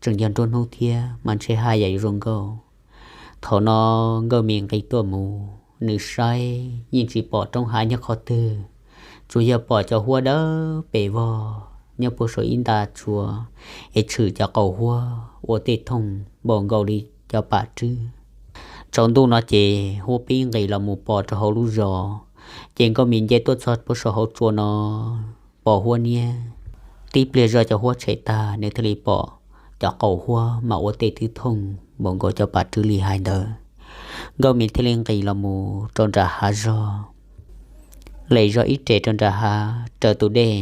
tseem yog nruab hnub thiab mas ntshe haj yam yuav zoo nkauj. Thaum no Nkauj Mim nqis tuaj mus, nws saib yeej tsis pom roob hav nyob qhov twg, tsuas yog pom cov huab dawb pes vog nyob puag saum ib nta tsua, es tshwm cov qaum huab ua tej thooj npaum nkaus li cov pam rwb. Tsaus ntuj no ces huab pib nqis los mus pos rau hauv lub zos, ces Nkauj Mim nce tuaj txog puag saum hauv tsua no, pom huab niab tib pliag zoj cov huab tshem tag, nws thiaj li pom cov qaum huab mas ua tej twb thooj npaum nkaus cov pam rwb li hais ntawd. Nkauj Mim thiaj li nqis los mus rau nram hav zog, lem zog ib re rau nram hav raws tus dej.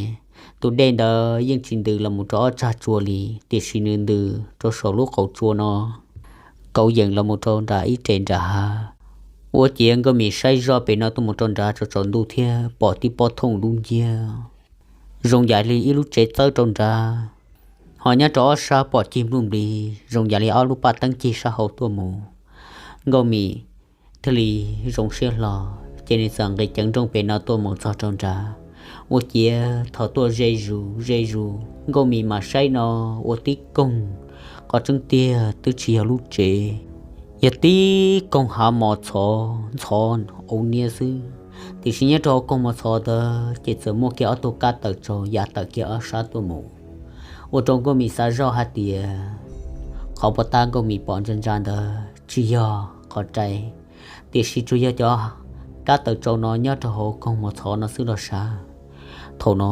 Tus dej ntawd yeej tsis ntws los mus rau ob tsag tsua li, tiam sis nws ntws rau saum lub qaum tsua no, kauv yeem los mus rau nram ib re nram hav. Ua ciav Nkauj Mim saib zoj pem no tuaj mus rau nrad tsaus tsaus ntuj thiab pom tib pob thooj dub nciab, zoo yam li ib lub tsev txawb rau nrad. Ho nyob rau ob sab pom cig npluj nplig zoo yam li ob lub paj teeb cig sab hauv tuaj mus. Nkauj Mim thiaj li zoo siab hlo, ces nws txawm nqis ceev nrooj pem no tuaj mus txog rau nrad. Ua ciav thaum tuaj ze zus ze zus, Nkauj Mim mam saib no ua tib koog, qhov tseeb tiag twb tsis yog lub tsev, yog tib koog hav mos txhov ntxhov auv niab xwb. Tiam sis nyob rau hauv koog mos txhov ntawd ces txawm muaj kiag ob tug kab tawm tsaus ya tawm kiag ob sab tuaj mus, ua rau Nkauj Mim xav zoj hais tias qhov puas tab Nkauj Mim pom ntsa ntsa ntawd tsis yog qhov rai, tiam sis tsuas yog cov kab tawm tsaus no nyob rau hauv koog mos txhov no xwb los sav. Thaum no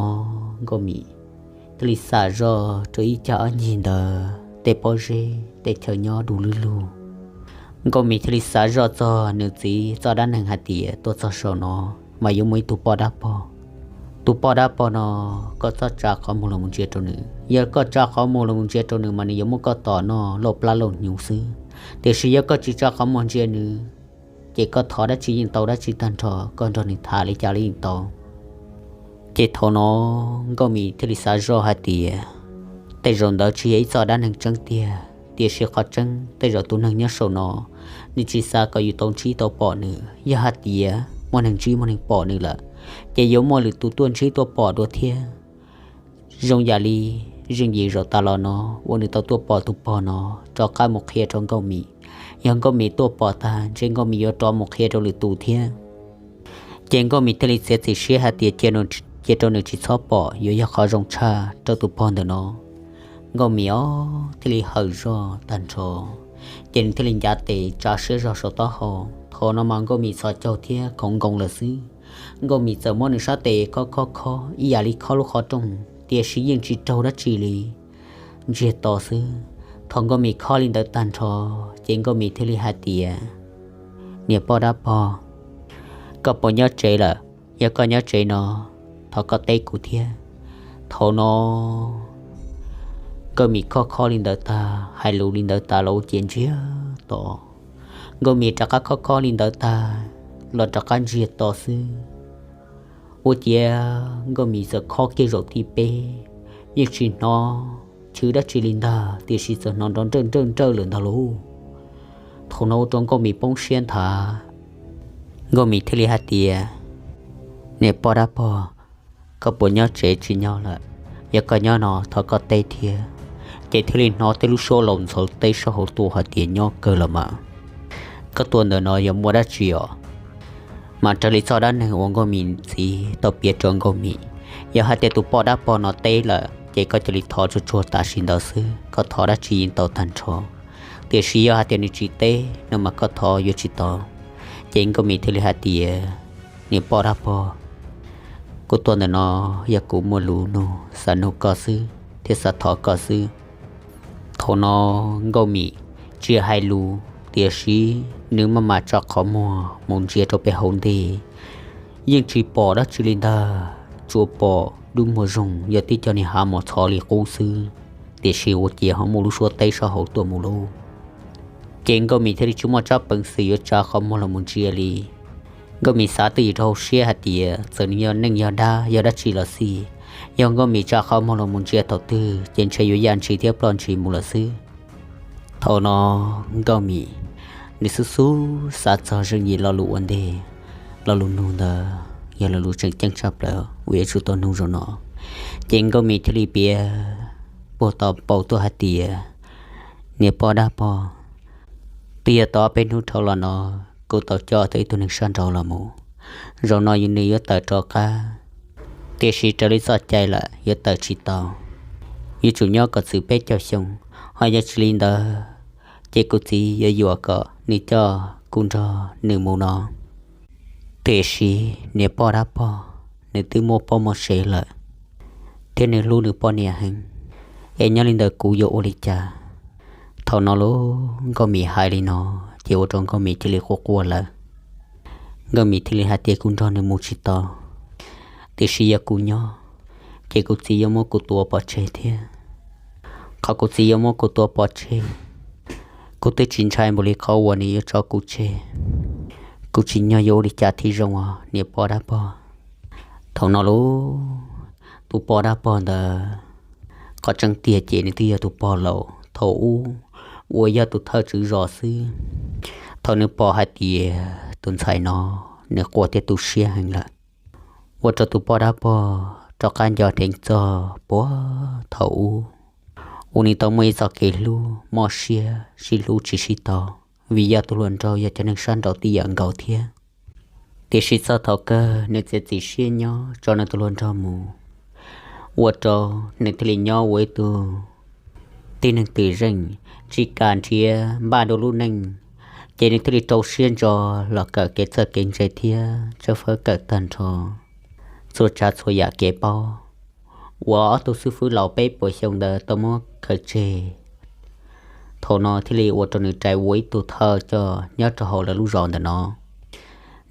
Nkauj Mim thiaj li xav zoj rau ib cag ob ncig ntawd tej pob zeb tej chaw nyob du lug lug. Nkauj Mim thiaj li xav zoj txog nws txiv txoj dab neeg hais tias tuaj txog saum no mas yuav muaj ib tug poj dab pog. Tus poj dab pog no koj txhob tsa qhov muag los mus ntsia rau nws. Yog koj tsa qhov muag los mus ntsia rau nws mas nws yuav muab koj tom noj lauj plab lauj hnyuv xwb. Tiam sis yog koj tsis tsa qhov muag ntsia nws, ces koj thov dab tsi yeej tau dab tsi tag nrho, koj nrog nws tham li cas los yeej tau. Ces thaum no Nkauj Mim thiaj li xav zoj hais tias tej zaum ntawd tsis yog ib txoj dab neeg tseeb tiag, tiam sis qhov tseeb tej zaum tus neeg nyob saum no nws tsis xav kom yus tau ntsib tau pom nws. Yog hais tias muaj neeg ntsib muaj neeg pom nws lawm, ces yuav muaj lwm tus tuaj ntsib tuaj pom dua thiab. Zoo yam li zeej yim zaum tas los no uas nws tau tuaj pom tus pog no, rov qab mus qhia rau Nkauj Mim. Yog Nkauj Mim tuaj pom tag ntshe Nkauj Mim yuav rov mus qhia rau lwm tus thiab. Ces Nkauj Mim thiaj li txiav txim siab hais tias cia rau nws tsis txhob pom yuav yog qhov zoo tshaj rau tus pog ntawm no. Nkauj Mim os thiaj li hawm zog tag nrho, ces nws thiaj li ncav tes tsa siab zog saum taub hau. Thaum no mas Nkauj Mim txhos caug thiab khoov nkoos lawm xwb. Nkauj Mim txawm muab nws sab tes khob khob khob ib yam li khob lub qhov rooj, tiam sis yeej tsis raug dab tsi li, ntsiag to xwb. Thaum Nkauj Mim khob li ntawd tag nrho, ces Nkauj Mim thiaj li hais tias, niam poj dab pog, koj puas nyob tsev lawm? Yog koj nyob tsev no, thov koj teb kuv thiab. Thaum no Nkauj Mim khob khob li ntawd tag, hais lus li ntawd tas los ua ciav ntsiag to. Nkauj Mim rov qab khob khob li ntawd tag los rov qab ntsiag to xwb. Ua ciav Nkauj Mim txawm khob kiag zaum thib peb, yeej tsis hnov chwv dab tsi li ntag, tiam sis txawm hnov nrov nrawj nrawj nrawj lawm ntag lauj. Thaum no ua rau Nkauj Mim poob siab nthav. Nkauj Mim thiaj li hais tias, niam poj dab pog, koj puas nyob tsev tsis nyob lawm? Yog koj nyob no thov koj teb thiab. Ces thiaj li hnov tej lub suab laus ntxhov teb sab hauv tuaj hais tias, nyob kawg los mas, koj tuaj ntawm no yog muaj dab tsi os? Mas raws li txoj dab neeg uas Nkauj Mim txiv tau piav rau Nkauj Mim, yog hais tias tus poj dab pog no teb lawm ces koj cia li thov tsuag tsuag tam sim ntawd xwb, koj thov dab tsi yeej tau tag nrho. Tiam sis yog hais tias nws tsis teb no mas koj thov yuav tsis tau. Ces Nkauj Mim thiaj li hais tias, niam poj dab pog, kuv tuaj ntawm no yog kuv muaj lus nug xav nug koj xwb thiab xav thov koj xwb. Thaum no Nkauj Mim tsis hais lus, tiam sis nws maj mam tsa qhov muag mus ntsia rau pem hauv ntej, yeej tsis pom dab tsi li ntag, tsuas pom dub muag zoog yog tib co niag hav mos txhov li qub xwb, tiam sis ua ciav ho muaj lub suab teb sab hauv tuaj mus lauj. Ces Nkauj Mim thiaj li tsis muaj tsab peev xwm yuav tsa qhov muag los mus ntsia li. Nkauj Mim xav twj ywm rau hauv siab hais tias txawm nws yog neeg yog dab yog dab tsi los xij, yog Nkauj Mim tsa qhov muag los mus ntsia thaum twg ces ntshe yuav yaj ntshis thiab ploj ntshis mus lawm xwb. Thaum no Nkauj Mim nws xub xub xav txog zeej yim lo lus ua ntej, lo lus nug ntawd yog lo lus tseem ceeb tshaj plaws uas yuav tsum tau nug zaum no. Ces Nkauj Mim thiaj li piav puag tau paus tuaj hais tias, niam poj dab pog, twb yog tau ob peb hnub dhau los no kuv tau coj tau ib tug neeg sab nraud los mus. Zaum no nws yuav tawm rov qab, tiam sis raws li txoj cai lawm yuav tawm tsis tau, yuav tsum nyob kom txwm peb caug xyoo, ho yog tsis li ntawd ces kuv txiv yuav yuam kom nws coj kuv nrog nws mus no. Tiam sis niam poj dab pog, nws twb muaj poj muaj sev lawm, thiab nws hlub nws poj niam heev, es nyob li ntawd kuv yuav ua li cas? Thaum no lauj, Nkauj Mim hais li no ces ua rau Nkauj Mim cia li quaj quaj lawm. Nkauj Mim thiaj li hais tias, kuv nrog nws mus tsis tau, tiam sis yog kuv nyob ces kuv txiv yuav muab kuv tua pov tseg thiab. Qhov kuv txiv yuav muab kuv tua pov tseg, kuv twb tsis ntshai npaum li qhov uas nws yuav tso kuv tseg. Kuv tsis nyob yuav ua li cas thiaj zoo os niam poj dab pog. Thaum no lauj, tus poj dab pog ntawd, qhov tseeb tiag ces nws twb yog tus pog laus thaum ub uas yog tus thawj tswv zos xwb. Thaum nws pom hais tias tus ntxhais no nws quaj thiab tu siab heev lawm, ua rau tus poj dab pog rov qab nco dheev txog puag thaum ub uas nws tau muaj ib txoj kev hlub mob siab sib hlub tsis sib tau, vim yog tus hluas nraug yog cov neeg sab nraud tib yam nkaus thiab. Tiam sis txog thaum kawg nws txiav txim siab nyob tso nws tus hluas nraug mus, ua rau nws thiaj li nyob ua ib tug tib neeg twm zeej, tsis kam nrhiav npaj dua lub neej. Ces nws thiaj li rau siab ntso los kawm kev txawj kev ntse thiab tshawb fawb kawm tag nrho txhua tsav txhua yam kev paub uas ob tug xib fwb laus peb puas xyoo ntawd tau muab khaws tseg. Thaum no thiaj li ua rau nws rais ua ib tug thawj coj nyob rau hauv lawv lub zos ntawm no.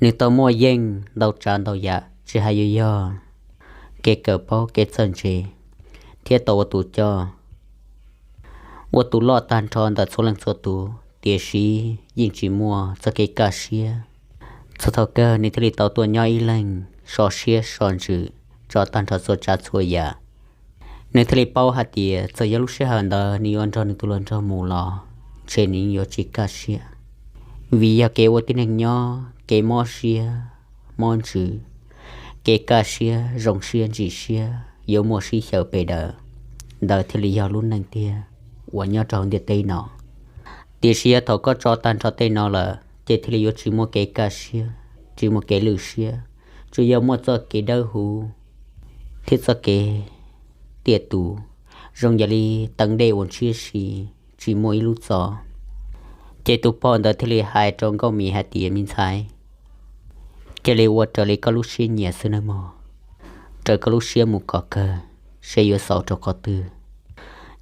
Nws tau muaj yeej ntau tsav ntau yam tsis hais yuav yog kev kawm paub kev txawj ntse, thiab tau ua tus coj, ua tus loj tag nrho ntawm txhua leej txhua tus, tiam sis yeej tsis muaj txoj kev kaj siab. Txog thaum kawg nws thiaj li tau tuaj nyob ib leeg so siab so ntsws tso tag nrho txhua tsav txhua yam. Nws thiaj li paub hais tias txawm yog lub sij hawm ntawd nws yuav nrog nws tus hluas nraug mus los ntshe nws yuav tsis kaj siab, vim yog kev ua tib neeg nyob kev mob siab mob ntsws, kev kaj siab zoo siab ntsim siab yuav muaj sib xyaw pes daws. Ntawd thiaj li yog lub neej tiag uas nyob rau hauv ntiaj teb no. Tiam sis yog thaum koj tso tag nrho tej no lawm ces thiaj li yuav tsis muaj kev kaj siab, tsis muaj kev lwj siab, tsuas yog muaj txoj kev dawb huv thiab txoj kev tiaj tus, zoo yam li teev dej uas ntshiab si tsis muaj ib lub txo. Ces tus pog ntawd thiaj li hais rau Nkauj Mim hais tias, me ntxhais, cia li ua raws li koj lub siab nyiam xwb nawb mog. Raws koj lub siab mus kom kawg, seb yuav xaus rau qhov twg.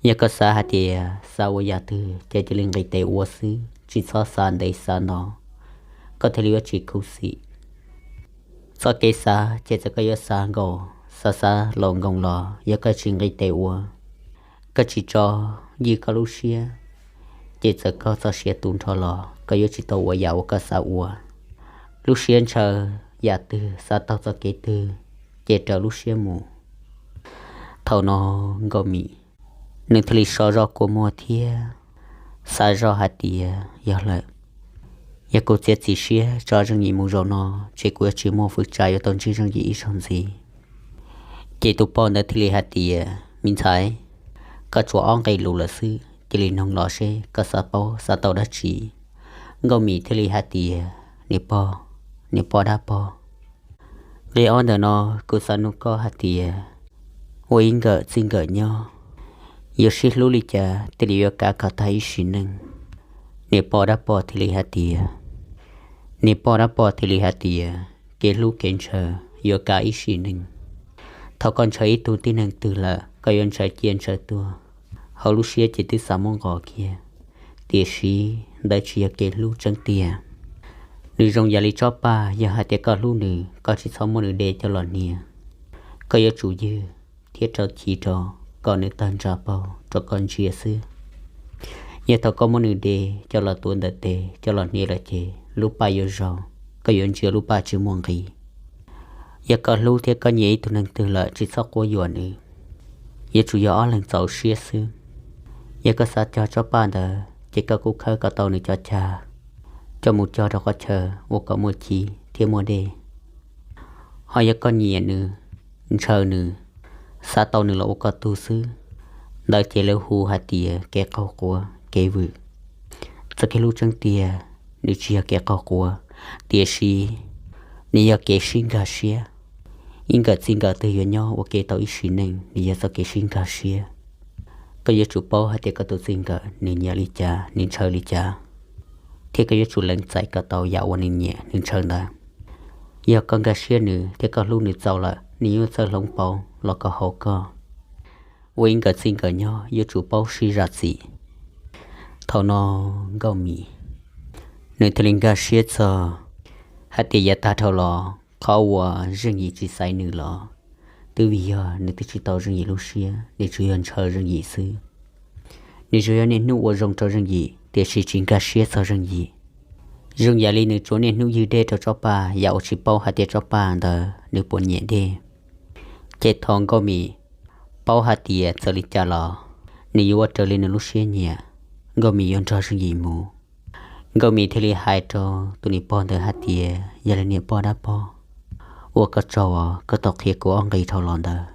Yog koj xav hais tias xav ua yam twg ces cia li nqis tes ua xwb, tsis txhob xav ntev xav nto, koj thiaj li yuav tsis khuv xim. Txoj kev xav ces txawm koj yuav xav nkaus xav xav los nkoos los yog koj tsis nqis tes ua, koj tsis tso ywj koj lub siab, ces txawm koj txoj sia tu nrho los koj yuav tsis tau ua yam uas koj xav ua. Lub siab ntshaw yam twg xav taug txoj kev twg, ces raws lub siab mus. Thaum no Nkauj Mim nws thiaj li so zog kua muag thiab xav zog hais tias, yog lawm, yog kuv txiav txim siab tso Zeej Yim mus zaum no, ces kuv yuav tsis muaj fwm tsa yuav tau ntsib Zeej Yim ib zaug ntxiv. Ces tus pog ntawd thiaj li hais tias, me ntxhais, koj tsuas ob nqe lus lawm xwb, cia li noog los seb koj xav paub xav tau dab tsi. Nkauj Mim thiaj li hais tias, niam pog, niam pog dab pog, nqe ob ntawm no kuv xav nug koj hais tias, ua ib nkawm txij nkawm nyob, yuav sib hlub li cas thiaj li yuav kav kom tag ib sim neej? Niam pog dab pog thiaj li hais tias, niam pog dab pog thiaj li hais tias, kev hlub kev ntshaw yuav kav ib sim neej. Thaum koj ntshaw ib tug tib neeg twg lawm, koj yuav ntshaw ciaj ntshaw tuag, hauv lub siab ces twb xav muab nqos kiag. Tiam sis ntawd tsis yog kev hlub tseeb tiag. Nws zoo yam li tsob paj, yog hais tias koj hlub nws, koj tsis txhob muab nws de coj los hnia. Koj yuav tsum ywg thiab rau chiv rau kom nws tawg ntsa paug rau koj ntsia xwb. Yog thaum koj muab nws de coj los tuav ntawm tes coj los hnia lawm ces lub paj yuav zaug, koj yuav ntsia lub paj tsis muaj nqis. Yog koj hlub thiab koj nyiam ib tug neeg twg lawm tsis txhob quab yuam nws, yuav tsum yog ob leeg txaus siab xwb. Yog koj xav cog tsob paj ntawd ces koj kuj khawb kom tau nws cov cag coj mus cog rau qhov chaw ua kom muaj chiv thiab muaj dej. Ho yog koj nyiam nws, ntshaw nws, xav tau nws los ua koj tug xwb, ntawd ces lawv hu hais tias kev qaug quav kev vwm. Txoj kev hlub tseeb tiag nws tsis yog kev qaug quav, tiam sis nws yog kev sib nkag siab. Ib nkawm txij nkawm twg yuav nyob ua ke tau ib sim neej, nws yog txoj kev sib nkag siab. Koj yuav tsum paub hais tias koj tus txij nkawm nws nyiam li cas, nws ntshaw li cas, thiab koj yuav tsum lees txais kom tau yam uas nws nyiam nws ntshaw ntawd. Yog koj nkag siab nws thiab koj hlub nws txaus lawm, nws yuav txawj hloov pauv los kom haum koj. Ua ib nkawm txij nkawm nyob yuav tsum paub sib zam txim. Thaum no Nkauj Mim nws thiaj li nkag siab txog hais tias yav tag dhau los qhov uas Zeej Yim tsis xaiv nws los twb vim yog nws twb tsis tau Zeej Yim lub siab, nws tsuas yog ntshaw Zeej Yim xwb. Nws tsuas yog niaj hnub ua zoo rau Zeej Yim tiam sis tsis nkag siab txog Zeej Yim. Zoo yam li nws tsuas niaj hnub ywg dej rau tsob paj, yam uas tsis paub hais tias tsob paj ntawd nws puas nyiam dej. Ces thaum Nkauj Mim paub hais tias txawm li cas los nws yuav ua raws li nws lub siab nyiam, Nkauj Mim yuav nrog Zeej Yim mus, Nkauj Mim thiaj li hais rau tus niam pog ntawd hais tias, yog li niam pog dab pog, ua koj tsaug os, koj tau qhia kuv ob nqe dhau los ntawd.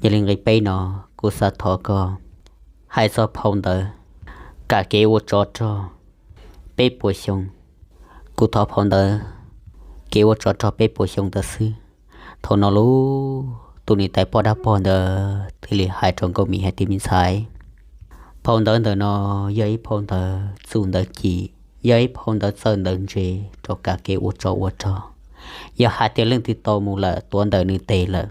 Yog li nqe peb no kuv xav thov koj hais txog phau ntawv kam kev ua tsov rog peb puas xyoo. Kuv thov phau ntawv kev ua tsov rog peb puas xyoo ntawd xwb. Thaum no lauj, tus niam tais poj dab pog ntawd thiaj li hais rau Nkauj Mim hais tias, me ntxhais, phau ntawv ntawm no yog ib phau ntawv txum ntawv ci, yog ib phau ntawv txawj ntawv ntse rau kav kev ua tsov ua rog. Yog hais tias leej twg tau mus lawm, tuav ntawm nws tes lawm,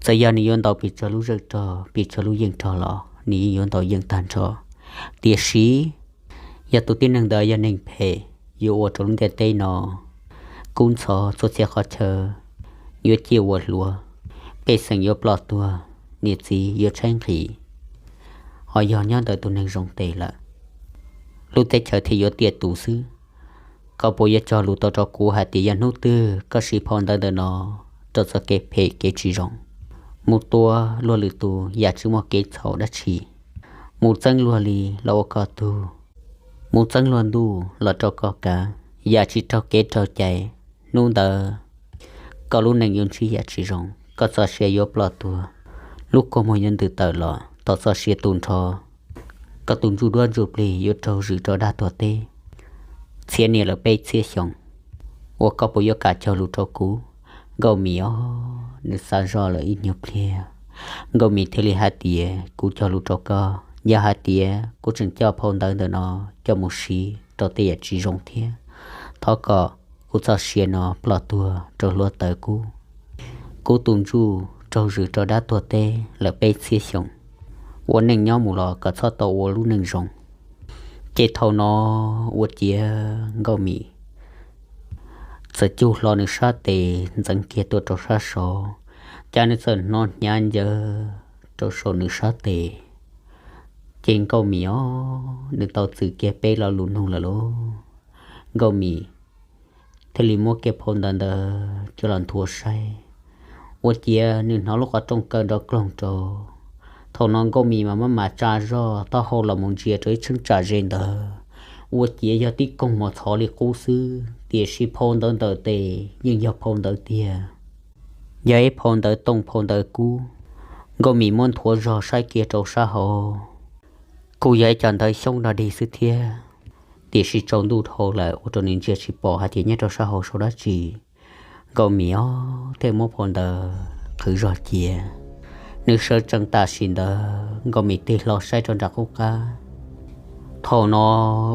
txawm yog nws yuav ntaus pes tsawg lub zej rog, pes tsawg lub yeej rog los nws yeej yuav ntaus yeej tag nrho. Tiam sis yog tus tib neeg ntawd yog neeg phem, yuav ua rau lub ntiaj teb no kub ntxhov txhua txhia qhov chaw, yuav ciaj ua hluas, pej xeem yuav ploj tuag, niam txiv yuav tshaib nqhis, ho yog nyob ntawm tus neeg zoo tes lawm, lub teb chaws thiaj yuav tiaj tus xwb. Koj puas yuav cog lus tau rau kuv hais tias yog hnub twg koj siv phau ntawv ntawm no rau txoj kev phem kev tsis zoo, mus tua luag lwm tus yam tsis muaj kev txhaum dab tsi, mus txeeb luag li los ua koj tug, mus txeeb luag ntuj los rau koj kav, yam tsis raug kev raug cai, hnub ntawd koj lub neej yuav ntsib yam tsis zoo, koj txoj sia yuav ploj tuag, lub kua muag yuav ntws tawm los tau txoj sia tu nrho, koj tus ntsuj duab ntsuj plig yuav raug zwm rau dab tuag teb, txhiab niaj lawm peb txhiab xyoo. Ua koj puas yuav kam cog lus rau kuv? Nkauj Mim os, nws xav zoj lawm ib nyuag pliag, Nkauj Mim thiaj li hais tias, kuv cog lus rau koj, yog hais tias kuv tseem coj phau ntawv ntawm no coj mus siv rau tej yam tsis zoo thiab, thov kom kuv txoj sia no ploj tuag rau hluav taws kub, kuv tus ntsuj raug zwm rau dab tuag teb lawm peb txhiab xyoo, ua neej nyob mus los kom txhob tau ua lub neej zoo. Ces thaum no ua ciav Nkauj Mim txawm cug hlo nws sab tes ntxeev kiag tuaj rau sab saud, cas nws txawm hnov hnyav ncaws rau saum nws sab tes. Ces Nkauj Mim os, nws tau txwm kiag peb lo lus nug lawm lauj. Nkauj Mim thiaj li muab kiag phau ntawv ntawd coj los nthuav saib. Ua ciav nws hnov lub qhov rooj kaw nrov kloog rau. Thaum no Nkauj Mim mas maj mam tsa zog taub hau los mus ntsia rau ib cheeb tsam ze ntawd, ua ciav yog tib koog mos txhov li qub xwb, tiam sis phau ntawv ntawm tes yeej yog phau ntawv tiag, yog ib phau ntawv tooj phau ntawv kub. Nkauj Mim muab nthuav zog saib kiag rau sab hauv, kuj yog ib co ntawv xyoob dog dig xwb thiab, tiam sis tsaus ntuj dhau lawm ua rau nws ntsia tsis pom hais tias nyob rau sab hauv sau dab tsi. Nkauj Mim os thiaj muab phau ntawv qhwv zog cia. Nws sawv tsees tam sim ntawd Nkauj Mim tig hlo saib rau nram qub qab. Thaum no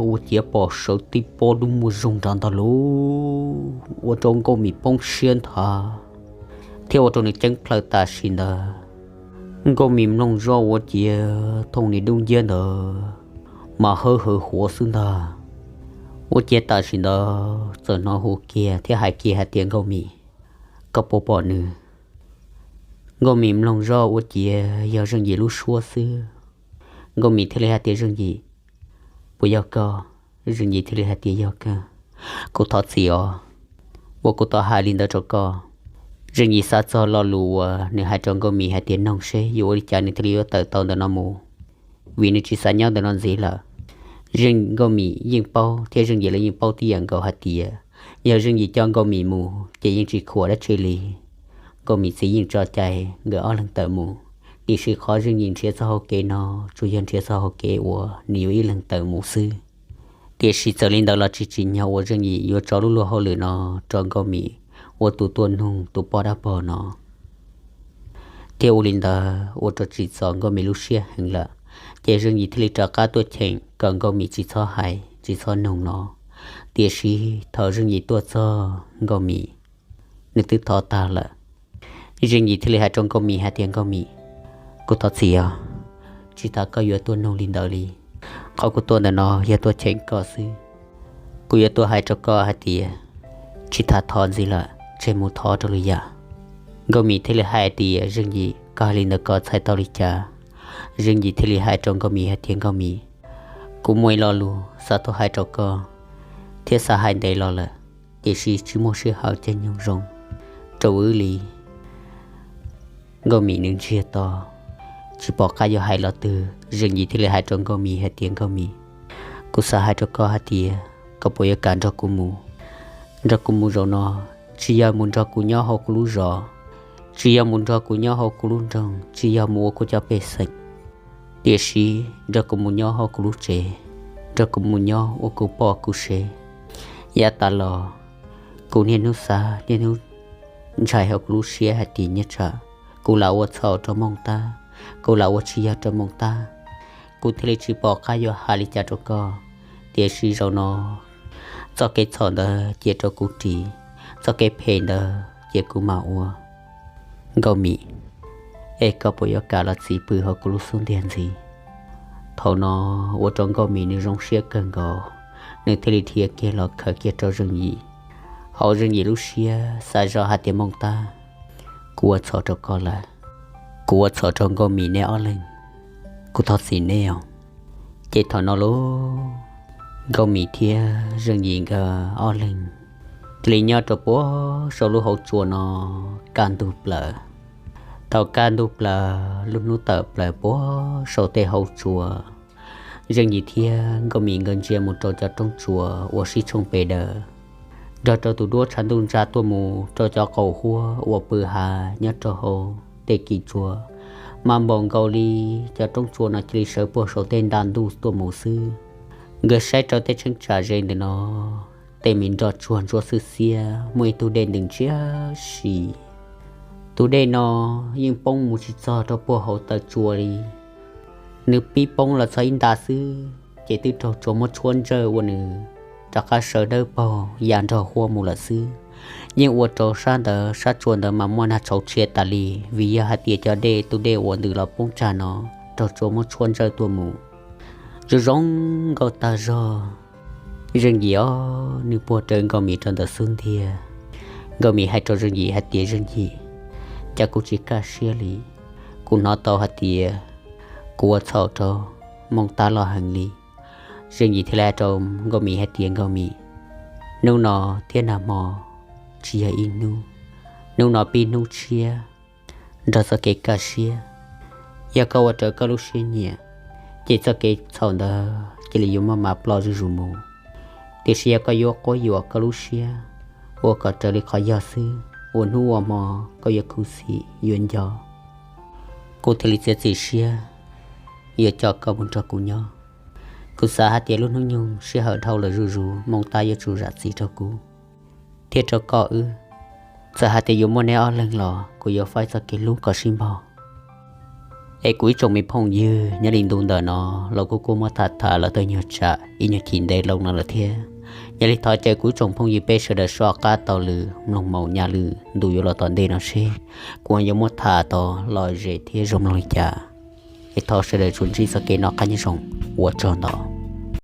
ua ciav pom sawv tib pob dub muag zoog nrov ntag lauj, ua rau Nkauj Mim poob siab nthav, thiab ua rau nws ceeb plhaw tam sim ntawd. Nkauj Mim mloog zoj ua ciav thooj niag dub nciab ntawd mas hawb hawv huav xwb ntag. Ua ciav tam sim ntawd txawm hnov hu kiag thiab hais kiag hais tias, Nkauj Mim, koj puas pom nws? Nkauj Mim mloog zoj ua ciav yog Zeej Yim lub suab xwb. Nkauj Mim thiaj li hais tias, Zeej Yim, puas yog koj? Zeej Yim thiaj li hais tias, yog kawg. Kuv thov txim os uas kuv tau hais li ntawd rau koj. Zeej Yim xav txog lo lus uas nws hais rau Nkauj Mim hais tias noog seb yuav ua li cas nws thiaj li yuav tawm tau ntawm no mus, vim nws tsis xav nyob ntawm no ntxiv lawm. Zeej, Nkauj Mim yeej paub thiab Zeej Yim los yeej paub tib yam nkaus hais tias yog Zeej Yim coj Nkauj Mim mus ces yeej tsis khuam dab tsi li. Nkauj Mim txiv yeej tso cai nkawd ob leeg tawm mus, tiam sis qhov Zeej Yim nrhiav txoj hau kev no tsuas yog nrhiav txoj hau kev uas nws yuav ib leeg tawm mus xwb. Tiam sis txawm li ntawd los tsis tsim nyog uas Zeej Yim yuav tso lub luag hauj lwm no rau Nkauj Mim ua tus tuaj nug tus poj dab pog no. Thiab ua li ntawd ua rau tsim txom Nkauj Mim lub siab heev lawm, ces Zeej Yim thiaj li rov qab tuaj cheem kom Nkauj Mim tsis txhob hais tsis txhob nug no. Tiam sis thaum Zeej Yim tuaj txog Nkauj Mim, nws twb thov tag lawm. Zeej Yim thiaj li hais rau Nkauj Mim hais tias, Nkauj Mim, kuv thov txim os, tsis tas koj yuav tuaj nug li ntawd li. Qhov kuv tuaj ntawm no yog tuaj cheem koj xwb. Kuv yuav tuaj hais rau koj hais tias tsis tas thov ntxiv lawm, tseg mus thov rau lwm yam. Nkauj Mim thiaj li hais tias, Zeej Yim, koj hais li ntawd koj txhais tau li cas? Zeej Yim thiaj li hais rau Nkauj Mim hais tias, Nkauj Mim, kuv muaj ib lo lus xav tuaj hais rau koj, thiab xav hais ntev los lawm, tiam sis tsis muaj sij hawm caij nyoog zoo rau wb li. Nkauj Mim nws ntsiag to, tsis pom qab yuav hais los twg. Zeej Yim thiaj li hais rau Nkauj Mim hais tias, Nkauj Mim, kuv xav hais rau koj hais tias koj puas yuav kam nrog kuv mus? Nrog kuv mus zaum no, tsis yog mus nrog kuv nyob hauv kuv lub zos, tsis yog mus nrog kuv nyob hauv kuv lub nroog, tsis yog mus ua kuv cov pej xeem, tiam sis nrog kuv mus nyob hauv kuv lub tsev, nrog kuv mus nyob ua kuv poj kuv sev. Yav tas los Kuv niaj hnub xav niaj hnub ntshai hauv kuv lub siab hais tias nyob tsam kuv lam ua txhaum rau Mooj Tab, kuv lam ua tsis yog rau Mooj Tab. Kuv thiaj li tsis pom qab yuav hais li cas rau koj. Tiam sis zaum no txoj kev txhaum ntawd cia rau kuv ris, txoj kev phem ntawd cia kuv mam ua. Nkauj Mim, es koj puas yuav kam los txis pw hauv kuv lub xub ntiag ntxiv? Thaum no ua rau Nkauj Mim nws zoo siab kawg nkaus, nws thiaj li dhia kiag los khaws kiag rau Zeej Yim. Hauv Zeej Yim lub siab xav zoj hais tias Mooj Tab, kuv ua txhaum rau koj lawm, kuv ua txhaum rau Nkauj Mim neb ob leeg, kuv thov txim neb os. Ces thaum no lauj, Nkauj Mim thiab Zeej Yim nkawd ob leeg cia li nyob rau puag saum lub hauv tsua no kaj ntug plaws. Thaum kaj ntug plaws lub hnub tawm plaws puag saum tej hauv tsua, Zeej Yim thiab Nkauj Mim nkawd ntsia mus rau cov roob tsua uas sib tshooj pes daws, nrog rau tus duab tshav ntuj ntsa tuaj mus rau cov qaum huab uas pw hav nyob rau hauv tej kis tsua. Mas npaum nkaus li cov roob tsua no cia li sawv puag saum tej nta ntuj tuaj mus xwb. Nkawd saib rau tej tsheej tsam ze ntawm no, tej me nroj tsuag ntsuab xwb xiab, muaj ib tug dej ntws ntsiab si. Tus dej no yeej poob mus tsis txog rau puag hauv taw tsua li. Nws pib poob los txog ib nta xwb ces twb raug tsua muab tshuab ntsawj ua nws rov qab sawv dawb paug ya nrog huab mus lawm xwb. Yeej ua rau sab ntawd sab tsua ntawd mas muaj nag tshauv tshia tas li, vim yog hais tias cov dej, tus dej uas ntws los poob tsag no raug tsua muab tshuab ntsawj tuaj mus. Zoo zoo nkauj tag zog. Zeej Yim os, nws puag rawv Nkauj Mim rau ntawm xub ntiag. Nkauj Mim hais rau Zeej Yim hais tias, Zeej Yim, cas kuv tsis kaj siab li. Kuv hnov tau hais tias kuv ua txhaum rau Mooj Tab loj heev li. Zeej Yim thiaj li hais rau Nkauj Mim hais tias, Nkauj Mim, hnub no thiab nag hmo tsis yog ib hnub, hnub no pib hnub tshiab nrog txoj kev kaj siab. Yog koj ua raws koj lub siab nyiam, ces txoj kev txhaum ntawd cia li yuav maj mam ploj zuj zus mus. Tiam sis yog koj yuav quab yuam koj lub siab, ua kom raws li qhov yog xwb, ua hnub ua hmo koj yuav khuv xim yuav nco, kuv thiaj li txiav txim siab yuav coj koj mus nrog kuv nyob. Kuv xav hais tias lub hnub nyoog sij hawm dhau lawm zuj zus, Mooj Tab yuav tsum zam txim rau kuv thiab rau koj wb. Txawm hais tias yuav muaj neb ob leeg los kuv yuav faib txoj kev hlub kom sib npaug. Es kuv ib tsoom me phooj ywg, nyob li ntu ntawm no los kuv kuj muab tham tham los tau nyuag tsam ib nyuag chim ntev loo no lawm thiab. Yog li thov caw kuv ib tsoom phooj ywg peb sawv daws soj qab taug lw mloog mus nyab lwm ntu yuav los tom ntej no seb kuv yuav muab tham tau lom zem thiab zoo mloog li cas. Es thov sawv daws tsuas ntsib txoj kev noj qab nyob zoo, ua tsaug ntau.